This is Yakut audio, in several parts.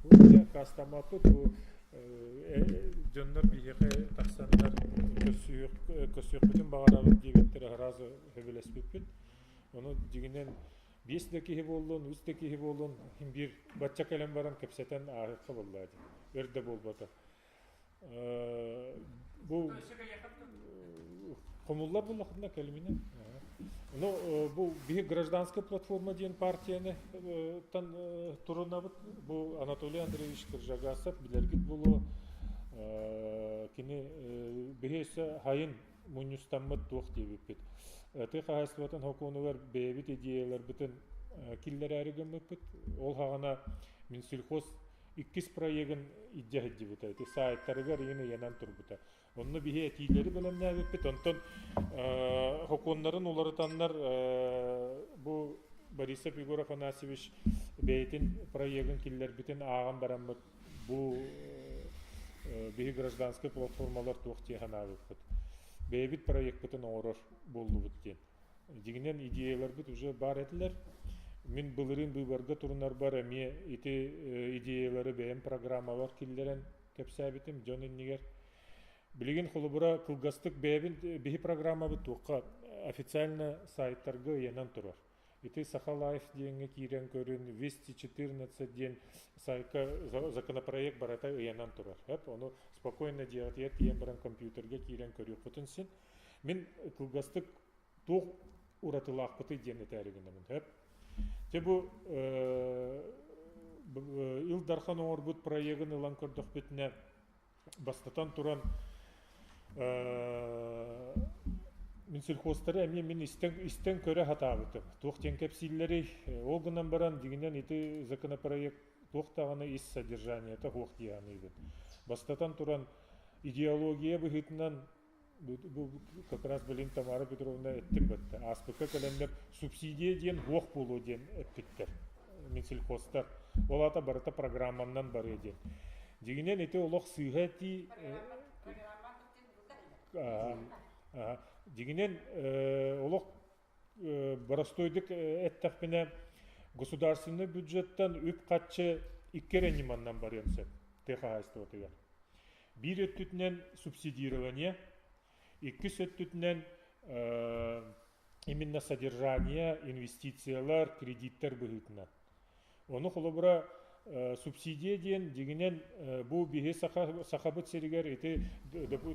Бу аккаастаммаппыт, бу дьоннор биһиэхэ тахсаннар көрсүөхпүтүн баҕарабыт диэбиттэрэ сразу сөбүлэспиппит. Ону дьиҥинэн биэс да киһи буоллун, үс да киһи буоллун, син биир бачча кэлэн баран кэпсэтэн ааһыахха буоллаа дии. Өр да буолбата. Бу хомуллар буллахына кэлиминэ. Ну, бу биһи гражданская платформа диэн партияны тан турунабыт. Бу Анатолий Андреевич Кыржагасов билэргит булуо. Кини биһи өссө хайын мунньустаммыт туох диэбиппит. Тыа хаһаайыстыбатын сокуонугар бэйэбит идеяларбытын киллэрээри гыммыппыт. Ол хаҕана Минсельхоз иккис проегын илдьэ сылдьыбыта. Ити саайтарыгар иин ыйанан турбута. Онно биһи этиилэри бэлэмнээбиппит. Онтон сокуоннарын уларытаннар бу Борисов Егор Афанасьевич бэйэтин проегын киллэрбитин ааҕан бараммыт бу биһи гражданскай платформалар туох дии санаабыппыт. Бэйэбит проекпытын оҥорор буоллубут диэн. Дьиҥинэн идеяларбыт уже баар этилэр. Мин былырыын быыбарга турунарбар эмиэ ити идеялары бэйэм программабар киллэрэн кэпсээбитим дьон иннигэр. Билигин холобура кылгастык бэйэбин биһи программабыт туохха официально сайтарга ыйанан турар. Ити Саха Лайф диэҥҥэ киирэн көрүн, Вести 14 диэн сайтка законопроект барыта ыйанан турар. Ону спокойно дьиэҕитигэр тиийэн баран компьютерга киирэн көрүөххүтүн син. Мин кылгастык туох уратылаахпытый диэн этээри гынабын. Сөп. Дьэ бу Ил Дархан оҥорбут проегын ылан көрдөхпүтүнэ, бастатан туран Минсельхозтары эмиэ мин истэн, истэн көрө сатаабытым. Туох диэн кэпсииллэрий? Ол гынан баран, дьиҥинэн ити законопроект туох даҕаны ис содержаниета суох дии саныыбын. Бастатан туран, идеология быһыытынан бу как раз блин Тамара Петровна эттим бытта. Ааспыкка кэлэннэр субсидия диэн суох буолуо диэн эппиттэр Минсельхозтар. Ол аата барыта программаннан барыа диэн. Дьиҥинэн ити олох сыыһа этии дьиҥинэн олох боростуойдук эттэхпинэ государственный бюджеттан үп-харчы икки эрэ ньыманнан барыан сөп тыа хаһаайыстыбатыгар. Биир өттүтүнэн субсидирование, иккис өттүтүнэн именно содержание, инвестициялар, кредиттэр быһыытынан. Ону холобура субсидия диэн дьиҥинэн бу биһи саха сахабыт сиригэр ити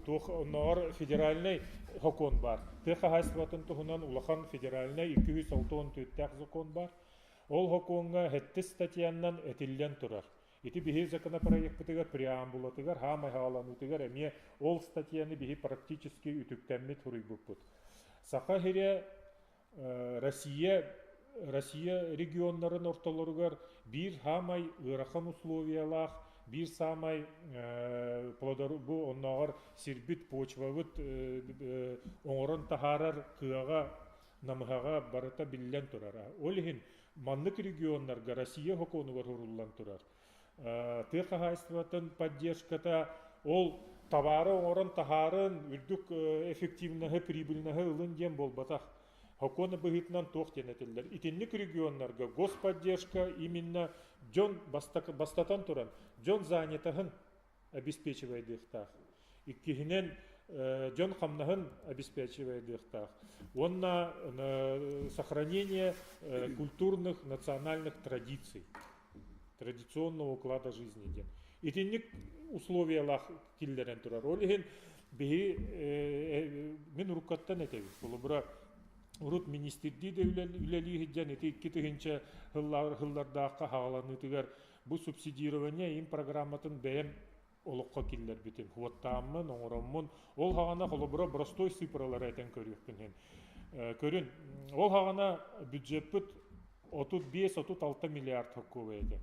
туох оннооҕор федеральнай сокуон баар. Тыа хаһаайыстыбатын туһунан улахан федеральнай 264-тээх закон баар. Ол сокуоҥҥа сэттис статьянан этиллэн турар. Ити биһи законопроекпытыгар преамбулатыгар хаамай хааланыытыгар эмиэ ол статьяны биһи практически үтүктэммит суруйбуппут. Саха сирэ Россия Россия регионнарын ортолоругар биир саамай ыарахан условиялаах, биир саамай бу оннооҕор сирбит, почвабыт оҥорон таһаарар кыаҕа, намыһаҕа барыта биллэн турар. Ол иһин Маннык регионнарга Россия сокуонугар суруллан турар. Тыа хаһаайыстыбатын поддержката ол табаары оҥорон таһаарын, үрдүк эффективноһы, прибыльноһы ылын диэн буолбатах. Сокуон быһыытынан туох диэн этиллэр. Итинник регионнарга господдержка именно дьон бастатан туран дьон занятоһын обеспечивайдыахтаах. Иккиһинэн, дьон хамнаһын обеспечивайдыахтаах. Уонна сохранение культурных, национальных традиций, традиционного уклада жизни диэн. Итинник условиялаах киллэрэн турар. Ол иһин биһи мин уруккаттан этэбин. Холобура, урут министрдии да үлэлии сылдьан ити 2000 сыллардаахха хааланыытыгар Бу субсидирование им программатын бэйэм олоххо киллэрбитим. Уоттааммын, оҥороммун, ол хаҕана холобура боростуой цифралары этэн көрүөхпүн иһин. Көрүн, ол хаҕана бюджеппыт 35-36 миллиард сокуобай этэ.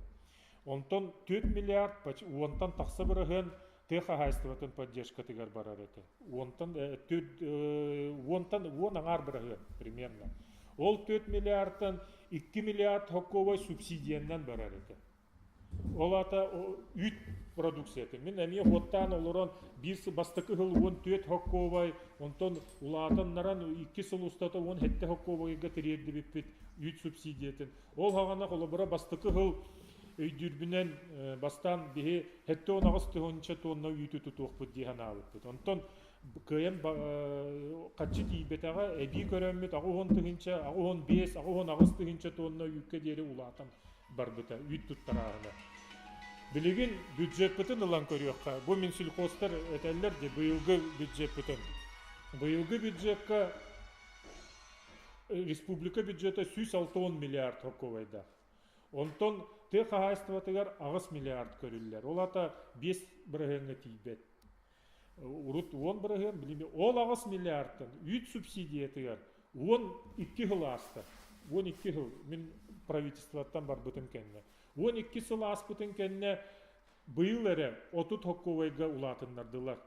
Онтон 4 миллиард уонтан тахса бырыһыан тыа хаһаайыстыбатын поддержкатыгар барар этэ. Уонтан, уонтан уон аҥаар бырыһыан примерно. Ол 4 миллиардтан 2 миллиард сокуобай субсидиянан барар этэ. Ол аата үүт продукцията. Мин эмиэ уоттаан олорон биир бастакы сыл 14 сокуобай, онтон улаатаннаран икки сыл устата 17 сокуобайга тириэрдибиппит үүт субсидиятын. Ол хаҕана холобура бастакы сыл өйдүүрбүнэн бастаан биһи 78 тыһыынча тонна үүтү тутуохпут дии санаабыппыт. Онтон кыайан хаччы тиийбэтэҕэ, эбии көрөммүт 80 тыһыынча, 85, 88 тыһыынча тонна үүккэ диэри улаатан барбыта үүт туттарааһына. Билигин бюджеппытын ылан көрүөххэ, бу минсельхозтар этэллэр дии быйылгы бюджеппытын. Быйылгы бюджекка республика бюджета 160 миллиард солкуобайдаах. Онтон тыа хаһаайыстыбатыгар 8 миллиард көрүллэр. Ол аата 5 бырыһыаҥҥа тиийбэт. Урут 10%, билими ол 8 миллиардтан үүт субсидиятыгар 12 сыл ааста. 12 сыл мин правительствоттан барбытым кэннэ. 12 сыл ааспытын кэннэ быйыл эрэ 30 солкуобайга улаатыннардылар.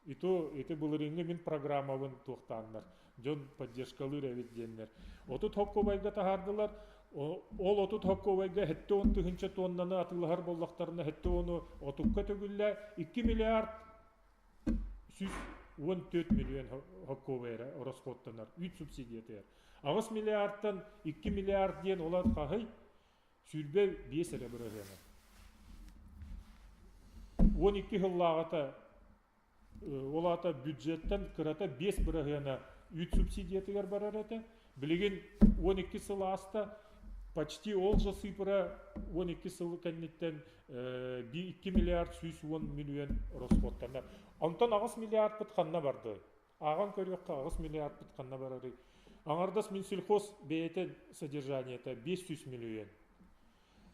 И то ити былырыыҥҥы мин программабын туохтааннар, дьон поддержкалыыр эбит диэннэр. 30 солкуобайга таһаардылар, ол 30 солкуобайга 70 тыһыынча тоннаны атыылаһар буоллахтарына, 70-у отукка төгүллэ 2 миллиард 114 миллион солкуобай эрэ ороскуоттанар үүт субсидиятыгар. 8 миллиардтан 2 миллиард диэн олар хаһый? 25 эрэ бырыһыана. 12 сыллааҕыта ол аата бюджеттан кырата 5 бырыһыана үүт субсидиятыгар барар этэ. Билигин 12 сыл ааста, почти ол же цифра 12 сыл кэнниттэн 2 миллиард 110 миллион расходтанар. Онтон 8 миллиардпыт ханна барды? Ааҕан көрүөххэ 8 миллиардпыт ханна барарый? Аҥардас Минсельхоз бэйэтэ содержаниета 500 миллион.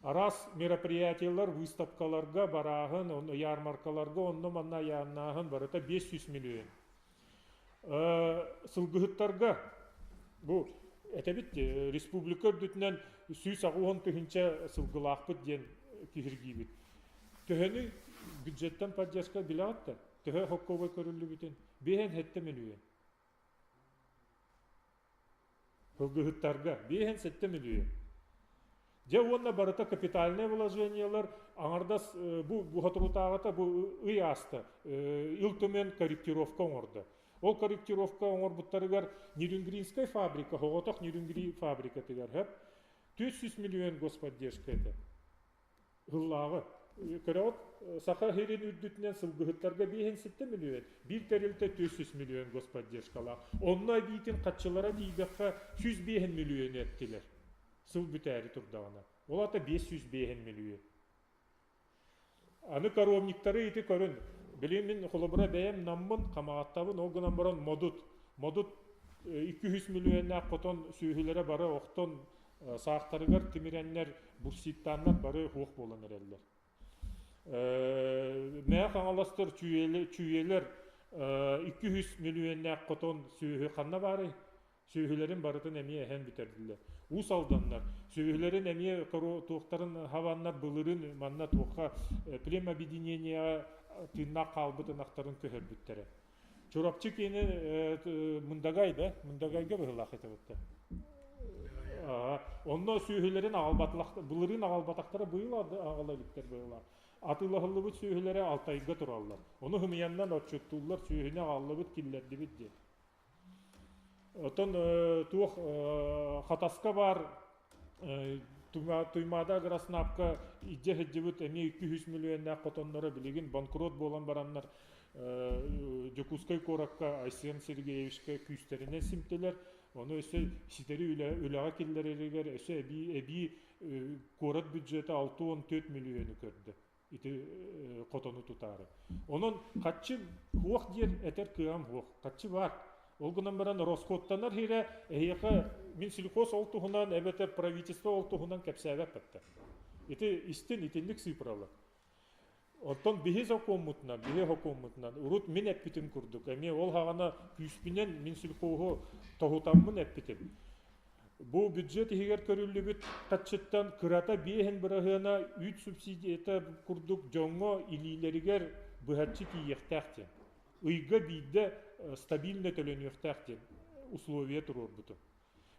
Араас мероприятиелар, выставкаларга барааһын, ярмаркаларга онно-манна айааннааһын барыта 500 миллион. Сылгыһыттарга бу этэбит республика үрдүтүнэн 180 тыһыынча сылгылаахпыт диэн киһиргиибит. Төһөнү бюджеттан поддержка билэҕит да? Төһө хоккобой көрүллүбүтүн? 57 миллион. Сылгыһыттарга 57 миллион. Дьэ уонна барыта капитальнай вложениелар аҥардас бу буһатурутааҕыта бу ый ааста Ил Түмэн корректировка оҥордо. Ол корректировка оҥорбуттарыгар Нерюнгринскай фабрика, оҕотох Нерюнгри фабрикатыгар хөп 400 миллион господдержка этэ. Ыллааҕы. Көрөҕүт, Саха сирин үрдүтүнэн сылгыһыттарга 5,7 миллион, биир тэрилтэ 400 миллион господдержкалаах. Онно эбиитин хаччылара тиийдэххэ 105 миллиону эптилэр. Сыл бүтээри турдаҕына. Ол аата 505 миллион. Аны коровниктары ити көрүн. Билигин мин холобура бэйэм наммын, хамаҕаттабын, ол гынан баран модут. Модут 200 миллионнаах хотон сүөһүлэрэ бары охтон саахтарыгар тимирэннэр, бурситтааннар бары суох буолан эрэллэр. Мэҥэ Хаҥаластар чүүйэлэр 200 миллионнаах хотон сүөһү ханна баарый? Сүөһүлэрин барытын эмиэ эһэн бүтэрдилэр. Уус Алданнар сүөһүлэрин эмиэ туохтарын хабаннар былырыын манна туохха племобъединениеҕа тыыннаах хаалбыт ынахтарын көһөрбүттэрэ. Чурапчы киинэ Мындагай да? Мындагайга быһыылаах этэ бытта. Онно сүөһүлэрин аҕалбатылах былырыын аҕалбатахтара быйыл аҕала иликтэр быһыылаах. Атыылаһыллыбыт сүөһүлэрэ Алтайга тураллар. Ону хымыйаннан отчуттууллар сүөһүнү аҕаллыбыт киллэрдибит диэн. Оттон туох Хатаска баар Туймаада Агроснабка илдьэ сылдьыбыт эмиэ 200 миллионнаах хотонноро билигин банкрот буолан бараннар Дьокуускай куоракка Айсен Сергеевичка күүстэринэн симтилэр. Ону өссө ситэри үлэҕэ киллэрэригэр өссө эбии эбии куорат бюджета 64 миллиону көрдө ити хотону тутаары. Онон хаччы хуох диэн этэр кыаҕым суох. Хаччы баар. Ол гынан баран расходтанар сирэ эһиэхэ Минсельхоз ол туһунан эбэтэр правительство ол туһунан кэпсээбэт баттар. Ити истин итинник цифралар. Оттон биһи сокуоммутунан, биһи сокуоммутунан урут мин эппитим курдук, эмиэ ол хаҕана күүспүнэн Минсельхоһу тоһутаммын эппитим. Бу бюджет иһигэр көрүллүбүт хаччыттан кырата биэһин быраһыана үүт субсидията курдук дьоҥҥо илиилэригэр быһаччы тиийиэхтээх диэн. Ыйга биирдэ стабильно төлөнүөхтээх диэн условия туруорбутум.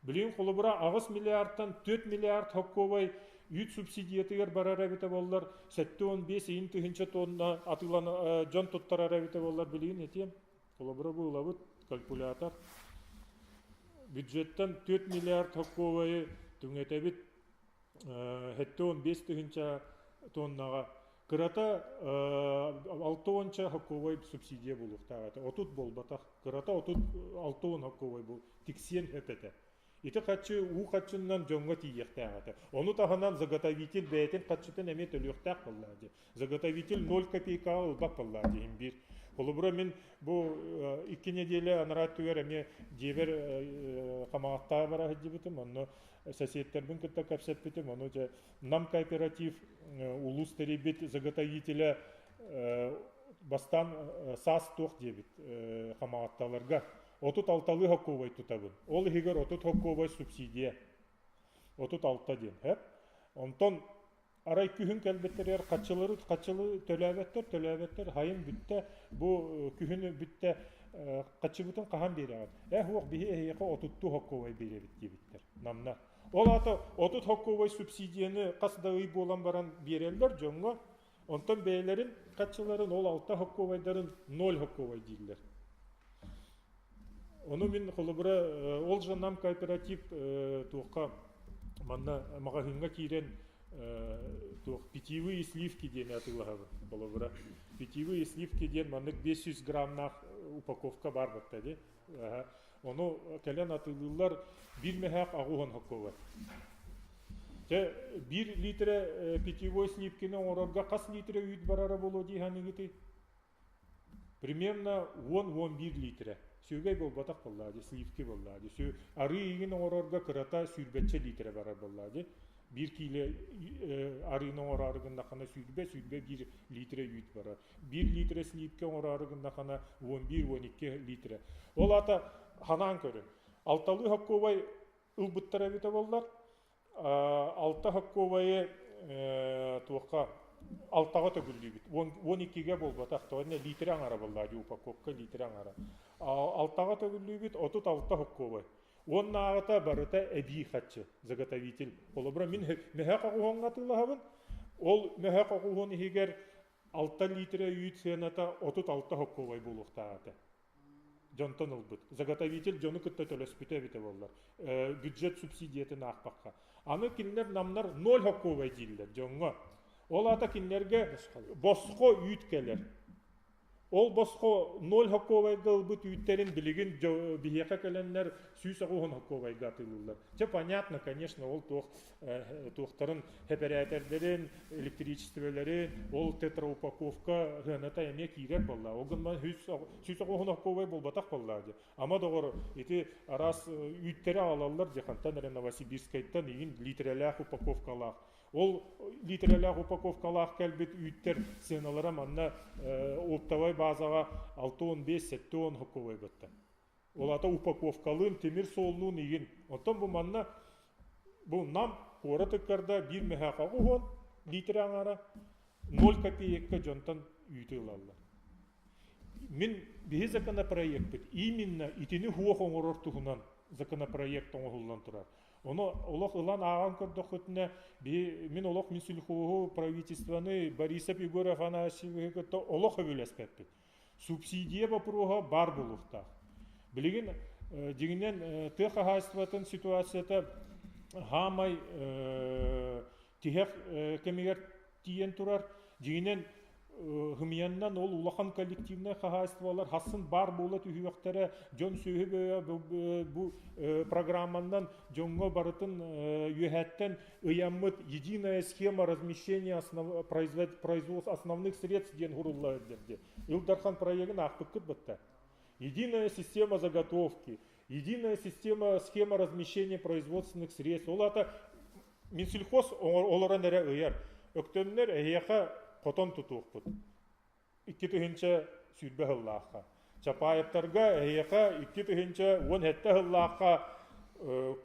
Билигин холобура 8 миллиардтан 4 миллиард хоккуобай үүт субсидиятыгар барар эбитэ буоллар, 75 иин тыһыынча тонна атыылана дьон туттарар эбитэ буоллар билигин этиэм. Холобура бу ылабыт калькулятор. Бюджеттан 4 миллиард хоккуобайы түҥэтэбит 75 тыһыынча. Тоннаҕа кырата 60 хокковай субсидия буолуохтаах этэ. 30 буолбатах. Кырата 30 60 хокковай бу тиксиэн сөп этэ. Ити хаччы уу хаччыннан дьоҥҥо тиийиэхтээх этэ. Ону таһынан заготовитель бэйэтин хаччытын эмиэ төлүөхтээх буоллаа дии. Заготовитель 0 копейкаҕа ылбат буоллаа дии иһин биир. Холобура мин бу 2 неделя анараа өттүгэр эмиэ дьиэбэр Хамаҕаттаҕа бара сылдьыбытым. Онно соседтарбын кытта кэпсэппитим. Ону дьэ Нам кооператив улуус тэрийбит заготовителя бастаан саас туох диэбит Хамаҕатталарга 36-лыы хоккуобай тутабын. Ол иһигэр 30 хоккуобай субсидия. 36 диэн. Хэп. Онтон арай күһүн кэлбиттэригэр хаччылары хаччылы төлөөбөттөр, төлөөбөттөр, хайын бүттэ, бу күһүн бүттэ, хаччыбытын хаһан биэрэҕит? Э, суох, биһи эһиэхэ отуттуу хоккуобай биэрэбит диэбиттэр. Намна. Ол аата 30 хоккуобай субсидияны хас да ый буолан баран биэрэллэр дьоҥҥо, онтон бэйэлэрин хаччыларын ол 6 хоккуобайдарын 0 хоккуобай дииллэр. Ону мин холобура ол же нам кооператив туохха манна маҕаһыыҥҥа киирэн туох питьевые сливки диэни атыылаһабын холобура питьевые сливки диэн маннык 500 граммнаах упаковка баар батта дии Ону кэлэн атыылыыллар биир мөһөөх 80 хоккуобай. Дьэ, биир литрэ питьевой сливкини оҥорорго хас литрэ үүт барара буолуо дии саныыгытый? Примерно 10-11 литрэ. Сүөгэй буолбатах буоллаа дии, сливки буоллаа дии. Сү арыы иигин оҥорорго кырата сүүрбэччэ литрэ барар буоллаа дии. Биир киилэ арыыны оҥороору гыннаххына сүүрбэ, 21 литрэ үүт барар. Биир литрэ сливки оҥороору гыннаххына 11-12 литрэ. Ол аата ханаан көрүн. Алталыы хоккуобай ылбыттара эбитэ буоллар, алта хоккуобайы туохха алтаҕа төгүллүүбүт. 12-гэ буолбатах, тоҕо литрэ аҥара буоллаа дии упаковка литрэ аҥара. Алтаҕа төгүллүүбүт 36 хоккуобай. Уоннааҕыта барыта эбии хаччы, заготовитель. Холобура, мин мөһөөх оҕуһуоҥҥа атыылаһабын. Ол мөһөөх оҕуһуон иһигэр 6 литрэ үүт сыаната 36 хоккуобай буолуохтаах этэ. Дьонтон ылбыт. Заготовитель дьону кытта төлөспүтэ эбитэ буоллар. Бюджет субсидиятын аахпакка. Аны кинилэр намнар 0 хоккуобай дииллэр дьоҥҥо. Ол аата кинилэргэ босхо үүт кэлэр. Ол босхо ноль хоккуобайга ылбыт үүттэрин билигин биһиэхэ кэлэннэр 190 хоккуобайга атыылыыллар. Чэ, понятно, конечно, ол туох туохтарын эпэрээтэрдэрин, электричестволэрин, ол тетраупаковка сыаната эмиэ киирэр буолла. Ол гынан 190 хоккуобай буолбатах буолла дии. Ама доҕор, ити араас үүттэри аҕалаллар дии, хантан эрэ Новосибирскайтан игин литрэлээх упаковкалаах. Ол литрэлээх упаковкалаах кэлбит үүттэр сыаналара манна оптовай базаҕа 65-70 хокковай бытта. Ол ата упаковкалыын, тимир суоллуун игин. Оттон бу манна бу Нам куорат ыккарда биир мөһөөх 80 литрэ аҥара 0 копеекка дьонтон үүтү ылаллар. Мин биһи законопроекпыт именно итини хуох оҥорор туһунан законопроект оҥоһуллан турар. Ону олох ылан ааҕан көрдөххүтүнэ, мин олох Минсельхоһу, правительствоны, Борисов Егор Афанасьевиһы кытта олох өбүлэспэппит. Субсидия боппуруоһа баар буолуохтаах. Билигин дьиҥинэн тыа хаһаайыстыбатын ситуацията хаамай тиһэх кэмигэр тиийэн турар. Дьиҥинэн хымыйаннан ол улахан коллективнай хаһаайыстыбалар хассын баар буола түһүөхтэрэ, дьон сүөһү бөйө бу программаннан дьоҥҥо барытын үөһэттэн ыйаммыт единая схема размещения производства основных средств диэн хурулла диэн. Ил Дархан проегын аахпыккыт бытта. Единая система заготовки, единая система схема размещения производственных средств. Ол ата Минсельхоз олорон эрэ ыйар. Өктөмнөр эһиэхэ хотон тутуохпут. 2020 сыллаахха. Чапаевтарга эһиэхэ 2017 сыллаахха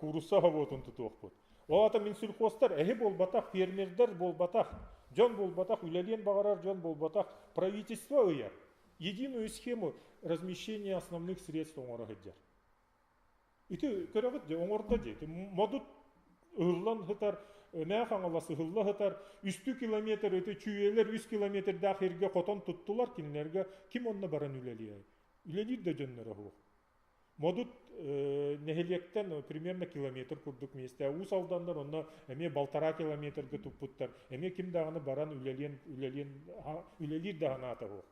куурусса собуотун тутуохпут. Ол аата Минсельхозтар эһи буолбатах, фермердэр буолбатах, дьон буолбатах, үлэлиэн баҕарар дьон буолбатах, правительство ыйар. Единую схему размещения основных средств оҥоро сылдьар. Ити көрөҕүт дии, оҥордо дии. Модут ыһыллан сытар, Мэҥэ Хаҥалас ыһылла сытар, үстүү километр ити чүүйэлэр үс километрдаах сиргэ хотон туттулар, кинилэргэ ким онно баран үлэлиэй? Үлэлиир да дьонноро суох. Модут нэһилиэктэн примерно километр курдук миэстэ. Уус Алданнар онно эмиэ балтараа километрга туппуттар. Эмиэ ким даҕаны баран үлэлиэн, үлэлиэн, үлэлиир да санаата суох.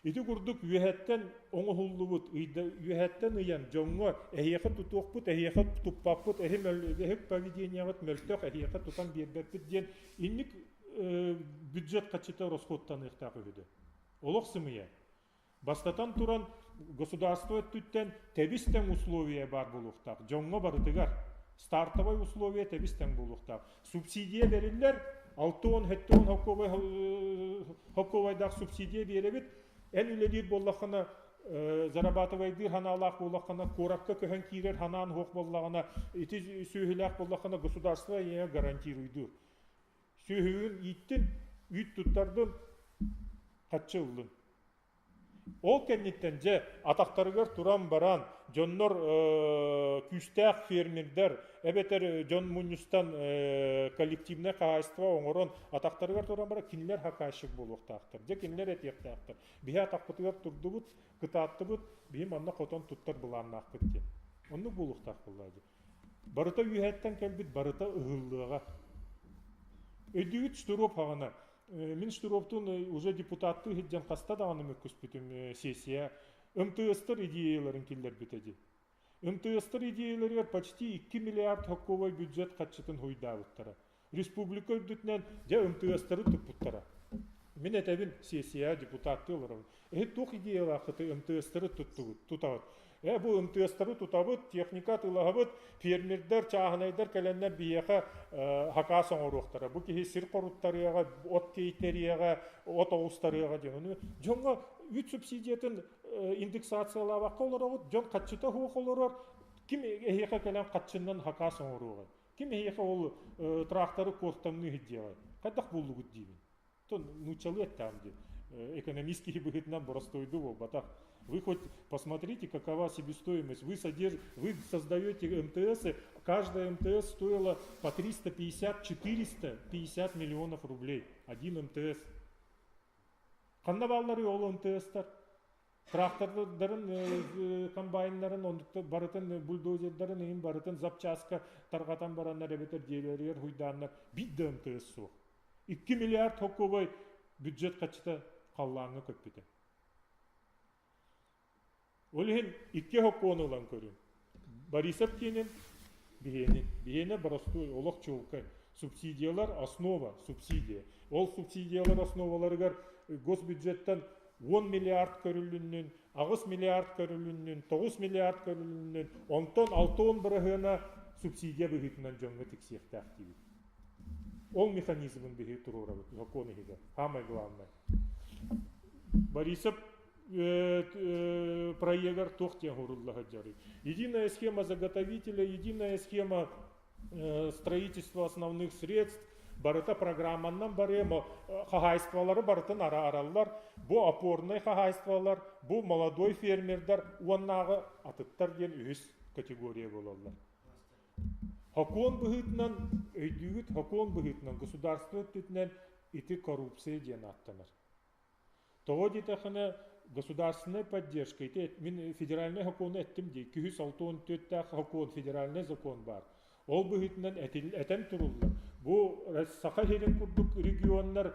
Ити курдук үөһэттэн оҥоһуллубут, үөһэттэн ыйан дьоҥҥо эһиэхэ тутуохпут, эһиэхэ туппаппыт, эһи, эһи поведениеҕыт мөлтөх, эһиэхэ тутан биэрбэппит диэн инник бюджет хаччыта расходтаныахтаах үһү. Олох сымыйа. Бастатан туран, государство өттүттэн тэбис-тэҥ условия баар буолуохтаах. Дьоҥҥо барытыгар стартовай условия тэбис-тэҥ буолуохтаах. Субсидия бэриллэр, 60-70 холкуобай холкуобайдаах субсидия биэрэбит. Эн үлэлиир буоллаххына, зарабатывайдыыр ханаалаах буоллаххына, куоракка көһөн киирэр ханаан суох буоллаҕына, ити сүөһүлээх буоллаххына, государство эйиэхэ гарантируйдуур. Сүөһүгүн ииттин, үүт туттардын, хаччы ыллын. Ол кэнниттэн дьэ атахтарыгар туран баран дьоннор күүстээх фермердэр эбэтэр дьон мунньустан коллективнай хаһаайыстыба оҥорон атахтарыгар туран баран кинилэр заказчик буолуохтаахтар. Дьэ кинилэр этиэхтээхтэр. Биһи атахпытыгар турдубут, кытааттыбыт, биһи манна хотон туттар былааннаахпыт диэн. Оннук буолуохтаах буоллаа дии. Барыта үөһэттэн кэлбит, барыта ыһыллыаҕа. Өйдүүгүт Штыров хаҕана Мин Штыровтуун уже депутаттыы сылдьан хаста даҕаны мөккүспүтүм сессия МТС-тар идеяларын киллэрбитэ дии. МТС-тар идеяларыгар почти 2 миллиард хокковай бюджет харчытын хуйдаабыттара. Республика үрдүтүнэн дьэ МТС-тары туппуттара. Мин этэбин сессияҕа депутаттыы олоробун. Эһи туох идеялааххытый МТС-тары туттугут, тутаҕыт? Э, бу МТС-тары тутабыт, техника атыылаһабыт, фермердэр, чааһынайдар кэлэннэр биһиэхэ хакаас оҥоруохтара. Бу киһи сир хоруттарыаҕа, от тиэйтэриэҕэ, от оҕустарыаҕа диэн. Ону дьоҥҥо үүт субсидиятын индексациялаабакка олоробут, дьон хаччыта суох олорор, ким эһиэхэ кэлэн хаччыннан хакаас оҥоруоҕай? Ким эһиэхэ ол тракторы куортамныы сылдьыаҕай? Хайдах буллугут диибин. Нууччалыы эттэҕим дии. Экономист киһи быһыытынан боростуойду буолбатах. Вы хоть посмотрите, какова себестоимость. Вы, содерж... Вы создаете МТС, каждая МТС стоила по 350-450 миллионов рублей. Один МТС. Ханна бааллары ол МТС-тар? Трактордарын, комбайннарын, барытын, бульдозердарын иһин барытын запчаска тарҕатан бараннар эбэтэр дьиэлэригэр хуйдааннар биир да МТС суох. 2 миллиард холкуобай бюджет хаччыта халлааҥҥа көппүтэ. Ол иһин икки хоккуону ылан көрүҥ. Борисов киэнин, биһиэнин. Биһиэнэ боростуой, олох чуолкай. Субсидиялар основа, субсидия. Ол субсидиялар основаларыгар госбюджеттан 10 миллиард көрүлүннүн, 8 миллиард көрүлүннүн, 9 миллиард көрүлүннүн, онтон 60 бырыһыана субсидия быһыытынан дьоҥҥо тиксиэхтээх диибит. Ол механизмын биһи туруорабыт закон иһигэр. Самое главное. Борисов проегар туох диэн хурулла сылдьарый? Единая схема заготовителя, единая схема строительства основных средств, барыта программаннан барыа хаһаайыстыбалары барытын араараллар. Бу опорнай хаһаайыстыбалар, бу молодой фермердар уоннааҕы атыттар диэн үһүс категория буолаллар. Сокуон быһыытынан, өйдүүгүт, сокуон быһыытынан государство өттүтүнэн ити коррупция диэн ааттанар. Тоҕо диэтэххинэ, государственная поддержка, ити мин федеральнай сокуону эттим дии, күһүс 64-тээх сокуон, федеральный закон баар. Ол быһыытынан этэн туруллар. Бу Саха сирин курдук регионнар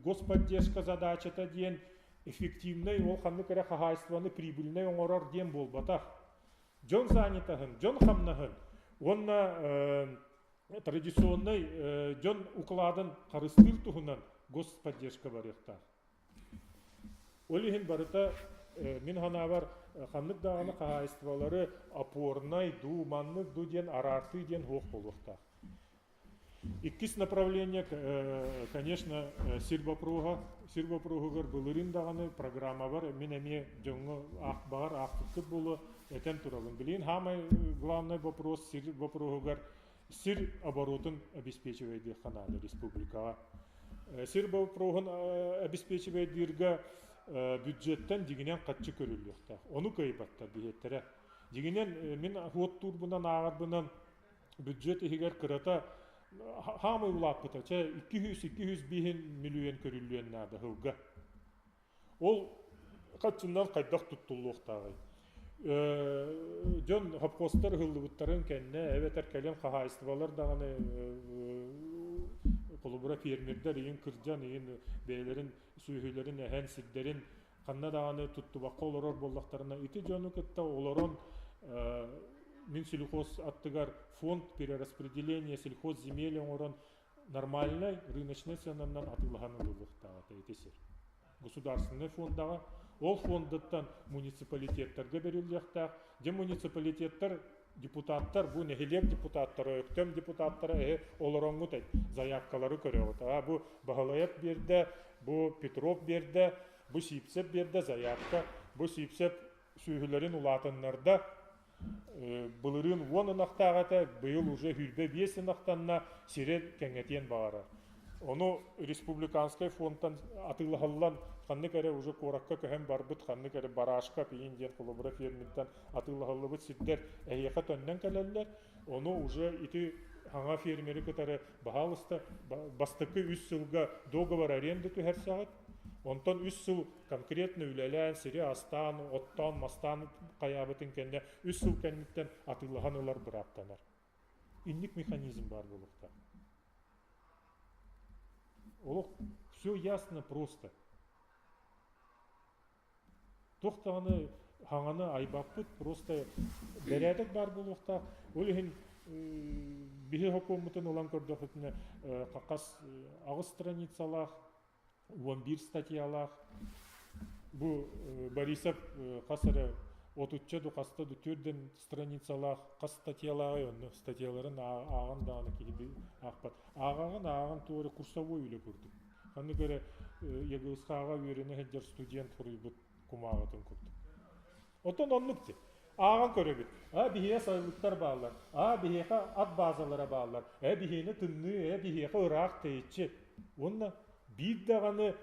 господдержка задачата диэн эффективнэй ол ханнык эрэ хаһаайыстыбаны прибыльнай оҥорор диэн буолбатах. Дьон занятаһын, дьон хамнаһын уонна традиционнай дьон укладын харыстыыр туһунан господдержка барыахтаах. Ол иһин барыта мин санаабар ханнык даҕаны хаһаайыстыбалары опорнай дуу, маннык дуу диэн араартыы диэн суох буолуохтаах. Иккис направление, конечно, сир боппуруоһа. Сир боппуруоһугар былырыын даҕаны программабар мин эмиэ дьоҥҥо баҕар аахпыккыт буолуо этэн турабын. Билигин самый главный вопрос сир боппуруоһугар сир оборотун обеспечивайдыахха наада республикаҕа. Сир боппуруоһун обеспечивайдыырга бюджеттэн дьиҥинэн харчы көрүллүөхтээх. Ону кыайбаттар биһиэттэрэ. Дьиҥинэн мин уоттуурбунан ааҕарбынан бюджет иһигэр кырата хаамай улааппыта чэ 200-205 миллион көрүллүөн наада сылга. Ол хаччыннан хайдах туттуллуохтааҕый? Дьон хопхуостар ыһыллыбыттарын кэннэ эбэтэр кэлин хаһаайыстыбалар даҕаны холобура фермердэр ийин кырдьан ийин бэйэлэрин сүөһүлэрин эһэн сирдэрин ханна даҕаны туттубакка олорор буоллахтарына ити дьону кытта олорон Минсельхоз аттыгар фонд перераспределения сельхозземель оҥорон нормальнай рыночнай сыананан атыылаһан ылыллыахтаах этэ ити сир. Государственнай фондаҕа ол фондаттан муниципалитеттарга бэриллиэхтээх. Дьэ муниципалитеттар депутаттар бу нэһилиэк депутаттара, Өктөм депутаттара эһи олороҥҥут заявкалары көрөҕүт. А бу Баһылайап биэрдэ, бу Петров биэрдэ, бу Сивцев биэрдэ заявка, бу Сивцев сүөһүлэрин улаатыннарда, Былырыын 10 ынахтаах этэ, быйыл уже 25 ынахтанна, сири кэҥэтиэн баҕарар. Ону республиканскай фондтан атыылаһыллан ханнык эрэ уже куоракка көһөн барбыт, ханнык эрэ барашка пиин диэн холобура фермертэн атыылаһыллыбыт сирдэр эһиэхэ төннөн кэлэллэр. Ону уже ити хаҥа фермери кытары баһаалыста бастакы үс сылга договор аренды түһэрсэҕит. Онтон үс сыл конкретно үлэлээн, сири астаан, оттоон, мастаан хайаабытын кэннэ үс сыл кэнниттэн атыылаһан ылар бырааптанар. Инник механизм баар буолуохтаах. Олох все ясно просто. Туох даҕаны хаҥаны айбаппыт, просто бэрээдэк баар буолуохтаах. Ол иһин биһи сокуоммутун ылан көрдөхпүтүнэ хас аҕыс страницалаах 11 статьялаах. Бу Борисов хас эрэ отучча ду хаста ду төрдөн страницалаах хас статьялааҕый онно статьяларын ааҕан даҕаны киһи аахпат. Ааҕаҕын ааҕан туора курсовой үлэ курдук. Ханнык эрэ ЕГСХ-ҕа үөрэнэ сылдьар студент суруйбут кумааҕытын курдук. Оттон оннук дии. Ааҕан көрөбүт. А биһиэхэ сайылыктар бааллар. А биһиэхэ ат баазалара бааллар. Э биһиэнэ тымныы, э биһиэхэ ыраах тэйиччи. Уонна биир даҕаны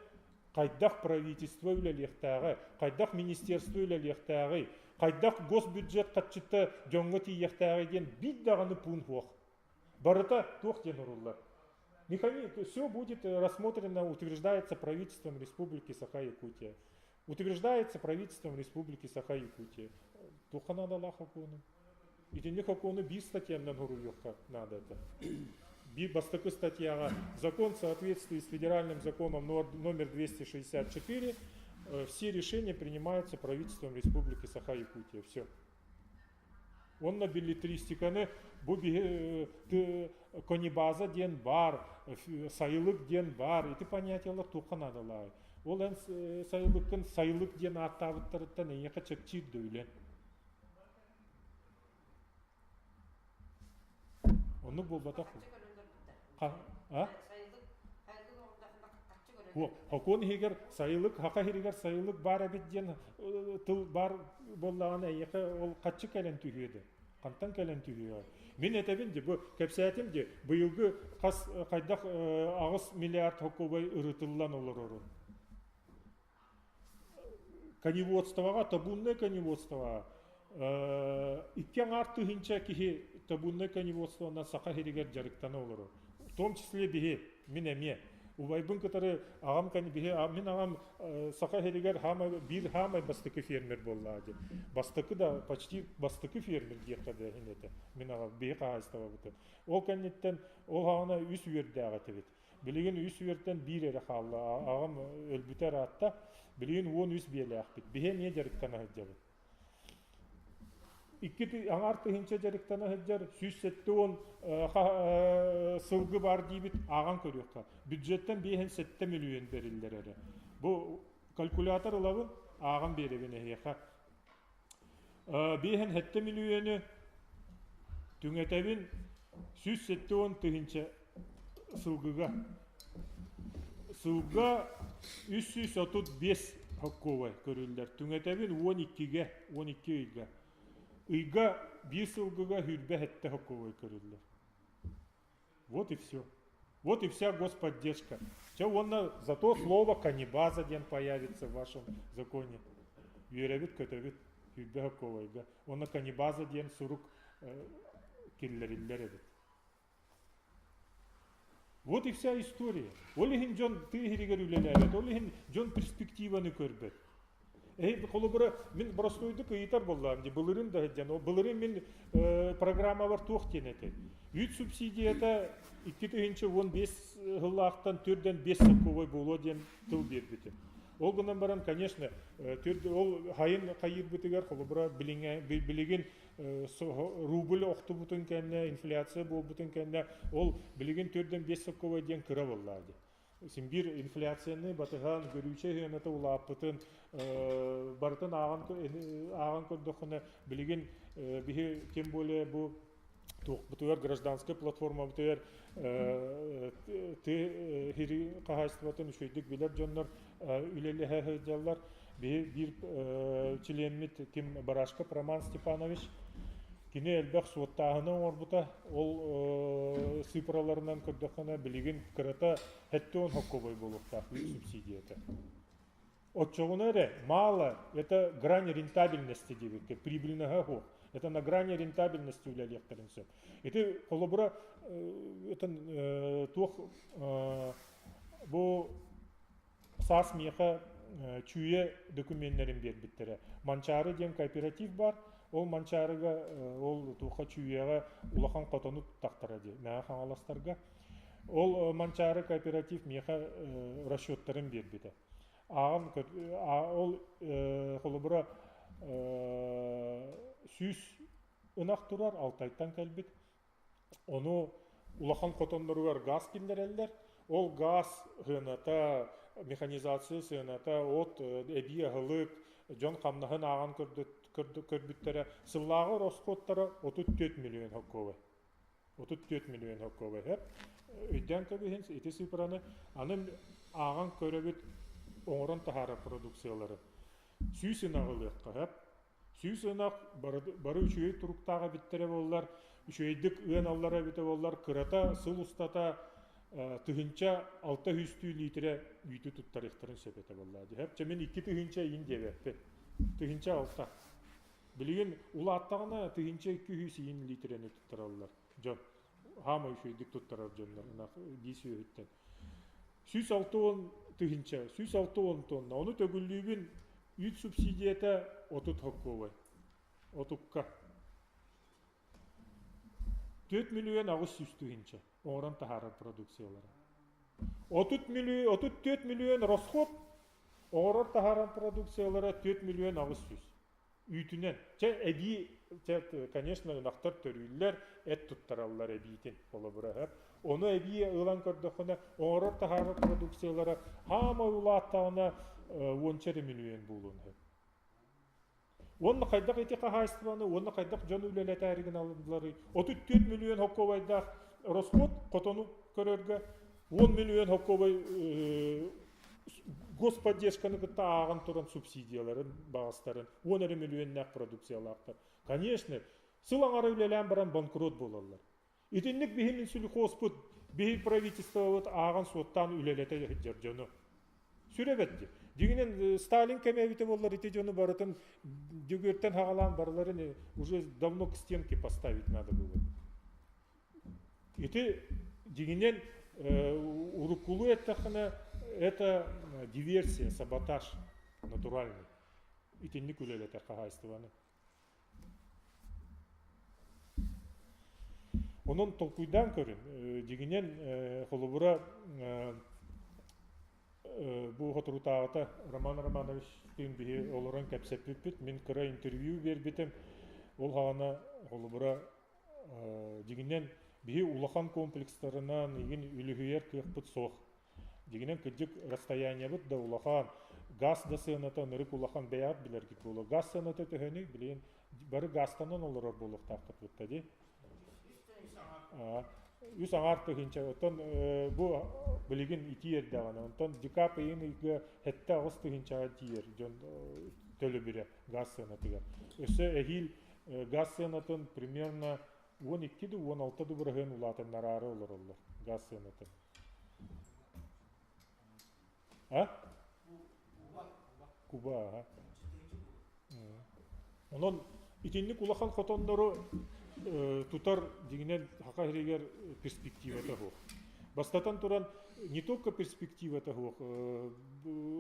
хайдах правительство үлэлиэхтээҕэ, хайдах министерство үлэлиэхтээҕий, хайдах госбюджет харчыта дьоҥҥо тиийиэхтээҕий диэн биир даҕаны пуун суох. Барыта туох диэн уруллар. Механизм, все будет рассмотрено, утверждается правительством Республики Саха-Якутия. Утверждается правительством Республики Саха-Якутия. Туохха наадалаах хокуону? Итинник хокуону биир статьянан хоруйуохха наада это. Биир бастакы статьяҕа закон в соответствии с федеральным законом номер 264 все решения принимаются правительством Республики Саха-Якутия. Все. Онно билетристиканы бу биһи конибаза диэн баар, сайылык диэн баар, ити понятиелар туохха наадалаай? Ол эн сайылыккын сайылык диэн ааттаабыттарыттан эйиэхэ чэпчиир да үлэ. Оннук буолбатах. А? Хокуон иһигэр сайылык, хака иһигэр сайылык баар эбит диэн тыл баар буоллаҕына эйиэхэ ол хаччы кэлэн түһүө да. Хантан кэлэн түһүө? Мин этэбин ди, бу кэпсээтим ди, быйылгы хас хайдах 8 миллиард хокуобай ырытыллан олорорун. Коневодствоҕа, табунное коневодствоҕа икки аҥаар тыһыынча киһи табунное коневодствонан саха сиригэр дьарыктана олорор. В том числе биһи, мин эмиэ. Убайбын кытары аҕам биһи, мин аҕам саха сиригэр хаамай, биир хаамай бастакы фермер буоллаҕа дии. Бастакы да, почти бастакы фермер диэххэ да иһин этэ. Мин аҕам биһи хаһаайыстыбабытын. Ол кэнниттэн ол аҕана үс үөрдээх этибит. Билигин үс үөртэн биир эрэ хаалла. Аҕам өлбүтэ ыраатта. Билигин 13 биэлээхпит. Биһи эмиэ дьарыктана сылдьабыт. Икки аҥаар тыһыынча дьарыктана сылдьар, 170 сылгы баар диибит, ааҕан көрүөххэ. Бюджеттэн 57 мөлүйүөн бэриллэр эрэ. Бу калькулятор ылабын, ааҕан биэрэбин эһиэхэ. 57 мөлүйүөнү түҥэтэбин 170 тыһыынча сылгыга. Сылга 335 хоккуобай көрүллэр. Түҥэтэбин 12-гэ, 12 ыйга. Ыйга биир сылгыга 27 хоккуобай көрүллэр. Вот и все. Вот и вся господдержка. Чэ уонна зато слово канибаза диэн появится в вашем законе. Үөрэбит көтөбүт сүүрбэ хоккуобайга. Уонна канибаза диэн сурук киллэриллэр эбит. Вот и вся история. Ол иһин дьон тыа иһигэр үлэлээбэт, ол иһин дьон перспективаны көрбөт. Эһи холобура мин боростуойдук ыйытар буоллаҕым дии былырыын да сылдьан былырыын мин программабар туох диэн этэй? Үүт субсидията 2015 сыллаахтан төрдөн 5 солкуобай буолуо диэн тыл биэрбитим. Ол гынан баран, конечно, ол хайын хайыырбытыгар холобура билигин рубль охтубутун кэннэ, инфляция буолбутун кэннэ, ол билигин төрдөн 5 солкуобай диэн кыра буоллаа дии. Син биир инфляцияны батыһан, көрүүчэ сыаната улааппытын барытын ааҕан ааҕан көрдөххүнэ, билигин биһи тем более бу туохпутугар гражданскай платформабытыгар тыа сири хаһаайыстыбатын үчүгэйдик билэр дьоннор үлэлэһэ сылдьаллар. Биһи биир чилиэммит ким Барашков Роман Степанович кини элбэх суоттааһыны оҥорбута. Ол цифраларынан көрдөххүнэ билигин кырата 70 хоккобой буолуохтаах субсидията. Оччоҕуна эрэ мало это грань рентабельности диэбиккэ прибыльного суох. Это на грани рентабельности үлэлиэхтэрин сөп. Ити холобура это туох бу саас миэхэ Чүүйэ документнэрин биэрбиттэрэ. Манчаары диэн кооператив баар. Ол Манчаарыга ол туохха Чүүйэҕэ улахан хотону туттахтара дии Мэҥэ Хаҥаластарга. Ол Манчаары кооператив миэхэ расчеттарын биэрбитэ. Ааҕан ол холобура 100 ынах турар Алтайтан кэлбит. Ону улахан хотонноругар газ киллэрэллэр. Ол газ сыаната, механизация сыаната, от, эбии аһылык, дьон хамнаһын ааҕан көрбүттэрэ. Сыллааҕы ороскуоттара 34 миллион холкуобай. 34 миллион холкуобай. Өйдөөн кэбиһин ити цифраны аны ааҕан көрөбүт оҥорон таһаарар продукциялары. 100 ынаҕы ылыахха сөп. 100 ынах бары, бары үчүгэй туруктаах эбиттэрэ буоллар, үчүгэйдик ыан аллара эбитэ буоллар, кырата сыл устата 1600 литрэ үүтү туттарыахтарын сөп этэ буоллаа дии. Чэ мин 2000 иин диэбэппин. 1006. Билигин улааттаҕына 1200 иин литрэни туттараллар дьон. Хаама үчүгэйдик туттарар дьоннор ынах дии сүөһүттэн. 160 тыһыынча, 160 тонна. Ону төгүллүүбүн үүт субсидията 30 холкуобай. Отукка. 4 миллион 800 тыһыынча оҥорон таһаарар продукциялара. 30 миллион, 34 миллион расход оҥорор таһаарар продукциялара 4 миллион 800. Үүтүнэн. Чэ, эбии, чэ, конечно, ынахтар төрүүллэр, эт туттараллар эбиитин, холобура. Ону эбии ылан көрдөххүнэ, оҥорор таһаарар продукциялара хаама улааттаҕына уонча эрэ миллион буолуон сөп. Уонна хайдах ити хаһаайыстыбаны, уонна хайдах дьону үлэлэтээри гыналларый? 34 миллион холкуобайдаах расход хотону көрөргө 10 миллион холкуобай господдержканы кытта ааҕан туран субсидияларын баҕастарын 10 эрэ миллионнаах продукциялаахтар. Конечно, сыл аҥара үлэлээн баран банкрот буолаллар. Итинник биһи Минсельхозпут, биһи правительствобыт ааҕан-суоттаан үлэлэтэ сылдьар дьону. Сүрэ бэрт дии. Дьиҥинэн Сталин кэмэ эбитэ буоллар ити дьону барытын Дьөгүөртэн хаҕалаан барыларын уже давно к стенке поставить надо было. Ити дьиҥинэн уруккулуу эттэххинэ это диверсия, саботаж натуральный. Итинник үлэлэтэр хаһаайыстыбаны. Онон толкуйдаан көрүн, дьиҥинэн холобура бу соторутааҕыта Роман Романовичтыын биһи олорон кэпсэппиппит, мин кыра интервью биэрбитим. Ол хаҕана холобура дьиҥинэн биһи улахан комплекстарынан игин үлүһүйэр кыахпыт суох. Дьиҥинэн кырдьык расстояниебыт да улахан, газ да сыаната ынырык улахан бэйэҕит билэргит буолуо. Газ сыаната төһөнүй? Билигин бары газтанан олорор буолуохтааххыт бытта дии. Үс аҥаар тыһыынча. Оттон бу билигин итии эрдэҕинэ, онтон декабрь ыйын ыйга 7-8 тыһыынчаҕа тиийэр дьон төлөбүрэ газ сыанатыгар. Өссө эһиил газ сыанатын примерно 12 да 16 да бырыһыан улаатыннараары олороллор газ сыанатын. А? Куба, аха. Онон итинник улахан хотоннору тутар дьиҥинэн Саха сиригэр перспективата суох. Бастатан туран, не только перспективата суох,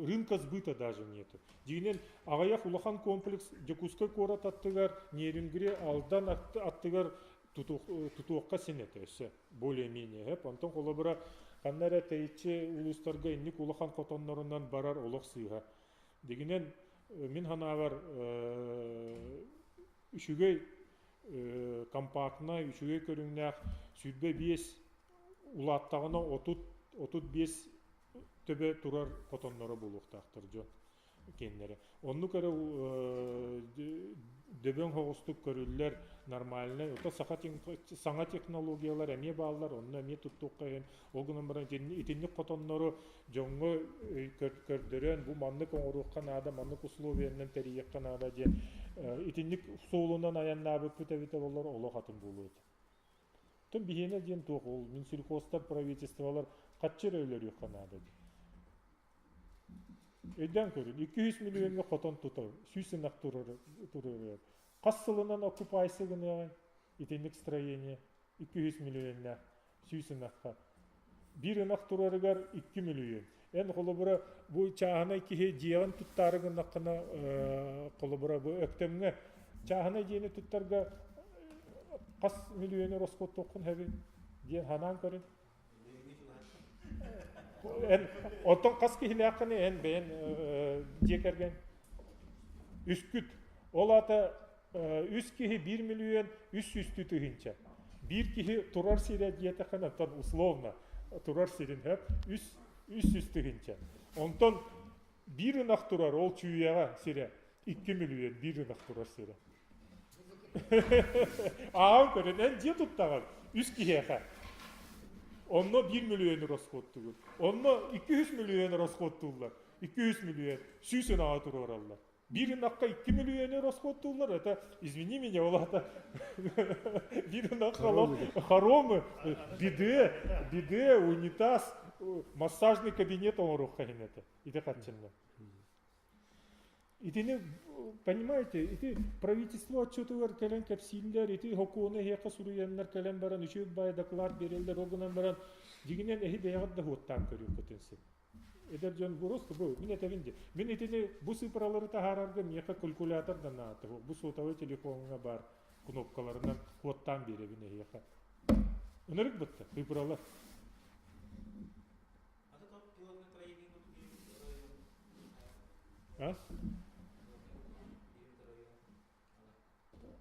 рынка сбыта даже нету. Дьиҥинэн, аҕыйах улахан комплекс Дьокуускай куорат аттыгар, Нерюнгри, Алдан аттыгар тутуохха син этэ өссө более-менее сөп. Онтон холобура, ханна эрэ тэйиччи улуустарга инник улахан хотоннорунан барар олох сыыһа. Дьиҥинэн, мин санаабар, үчүгэй компактнай, үчүгэй көрүҥнээх 25 улааттаҕына 30-35 төбө турар хотонноро буолуохтаахтар дьон киэннэрэ. Оннук эрэ дөбөҥ соҕустук көрүллэр нормальнай. Ото саха саҥа технологиялар эмиэ бааллар, онно эмиэ туттуохха иһин. Ол гынан баран итинник хотоннору дьоҥҥо көрдөрөн бу маннык оҥоруохха наада, маннык условиянан тэрийиэххэ наада диэн итинник суолунан айаннаабыппыт эбитэ буоллар олох атын буолуо этэ. Оттон биһиэнэ диэн туох ол минсельхозтар, правительстволар хаччы эрэ өлөрүөххэ наада диэн. Өйдөөн көрүн, 200 миллиоҥҥа хотон тутар, 100 ынах турар. Хас сылынан оккупация гыныаҕай итинник строение 200 миллионнаах 100 ынахха. Биир ынах турарыгар 2 миллион. Эн холобура бу чааһынай киһи дьиэҕин туттаары гыннаххына холобура бу Өктөмҥө чааһынай дьиэни туттарга хас миллиону ороскуоттуоххун сөбүй диэн санаан көрүн. Эн оттон хас киһилээххиний эн бэйэн дьиэ кэргэн? Үскүт. Ол аата үс киһи 1 миллион 300 тыһыынча. Биир киһи турар сирэ диэтэххинэ, оттон условно турар сирин сөп, 300 тыһыынча. Онтон биир ынах турар ол Чүүйэҕэ сирэ 2 миллион биир ынах турар сирэ. Ааҕан көрөн, эн дьиэ туттаҕын үс киһиэхэ. Онно 1 миллион расходтугун. Онно 200 миллион расходтууллар. 200 миллион 100 ынаҕа туруораллар. Биир ынахха 2 миллиону расходтууллар, это, извини меня, ол аата биир ынахха хоромы, биде, биде, унитаз, массажный кабинет оҥоруохха иһин это. Ити хаччынна. Итини, понимаете, ити правительство отчетугар кэлэн кэпсииллэр, ити сокуону эһиэхэ суруйаннар кэлэн баран, үчүгэй баай доклад биэрэллэр, ол гынан баран, дьиҥинэн эһи бэйэҕит да суоттаан көрүөххүтүн сөп. Эдэр дьон просто бу мин этэбин дии. Мин итини бу цифралары таһаарарга миэхэ калькулятор да наада. Бу сотовай телефоҥҥа баар кнопкаларынан кодтаан биэрэбин эһиэхэ. Ынырык бытта цифралар. А?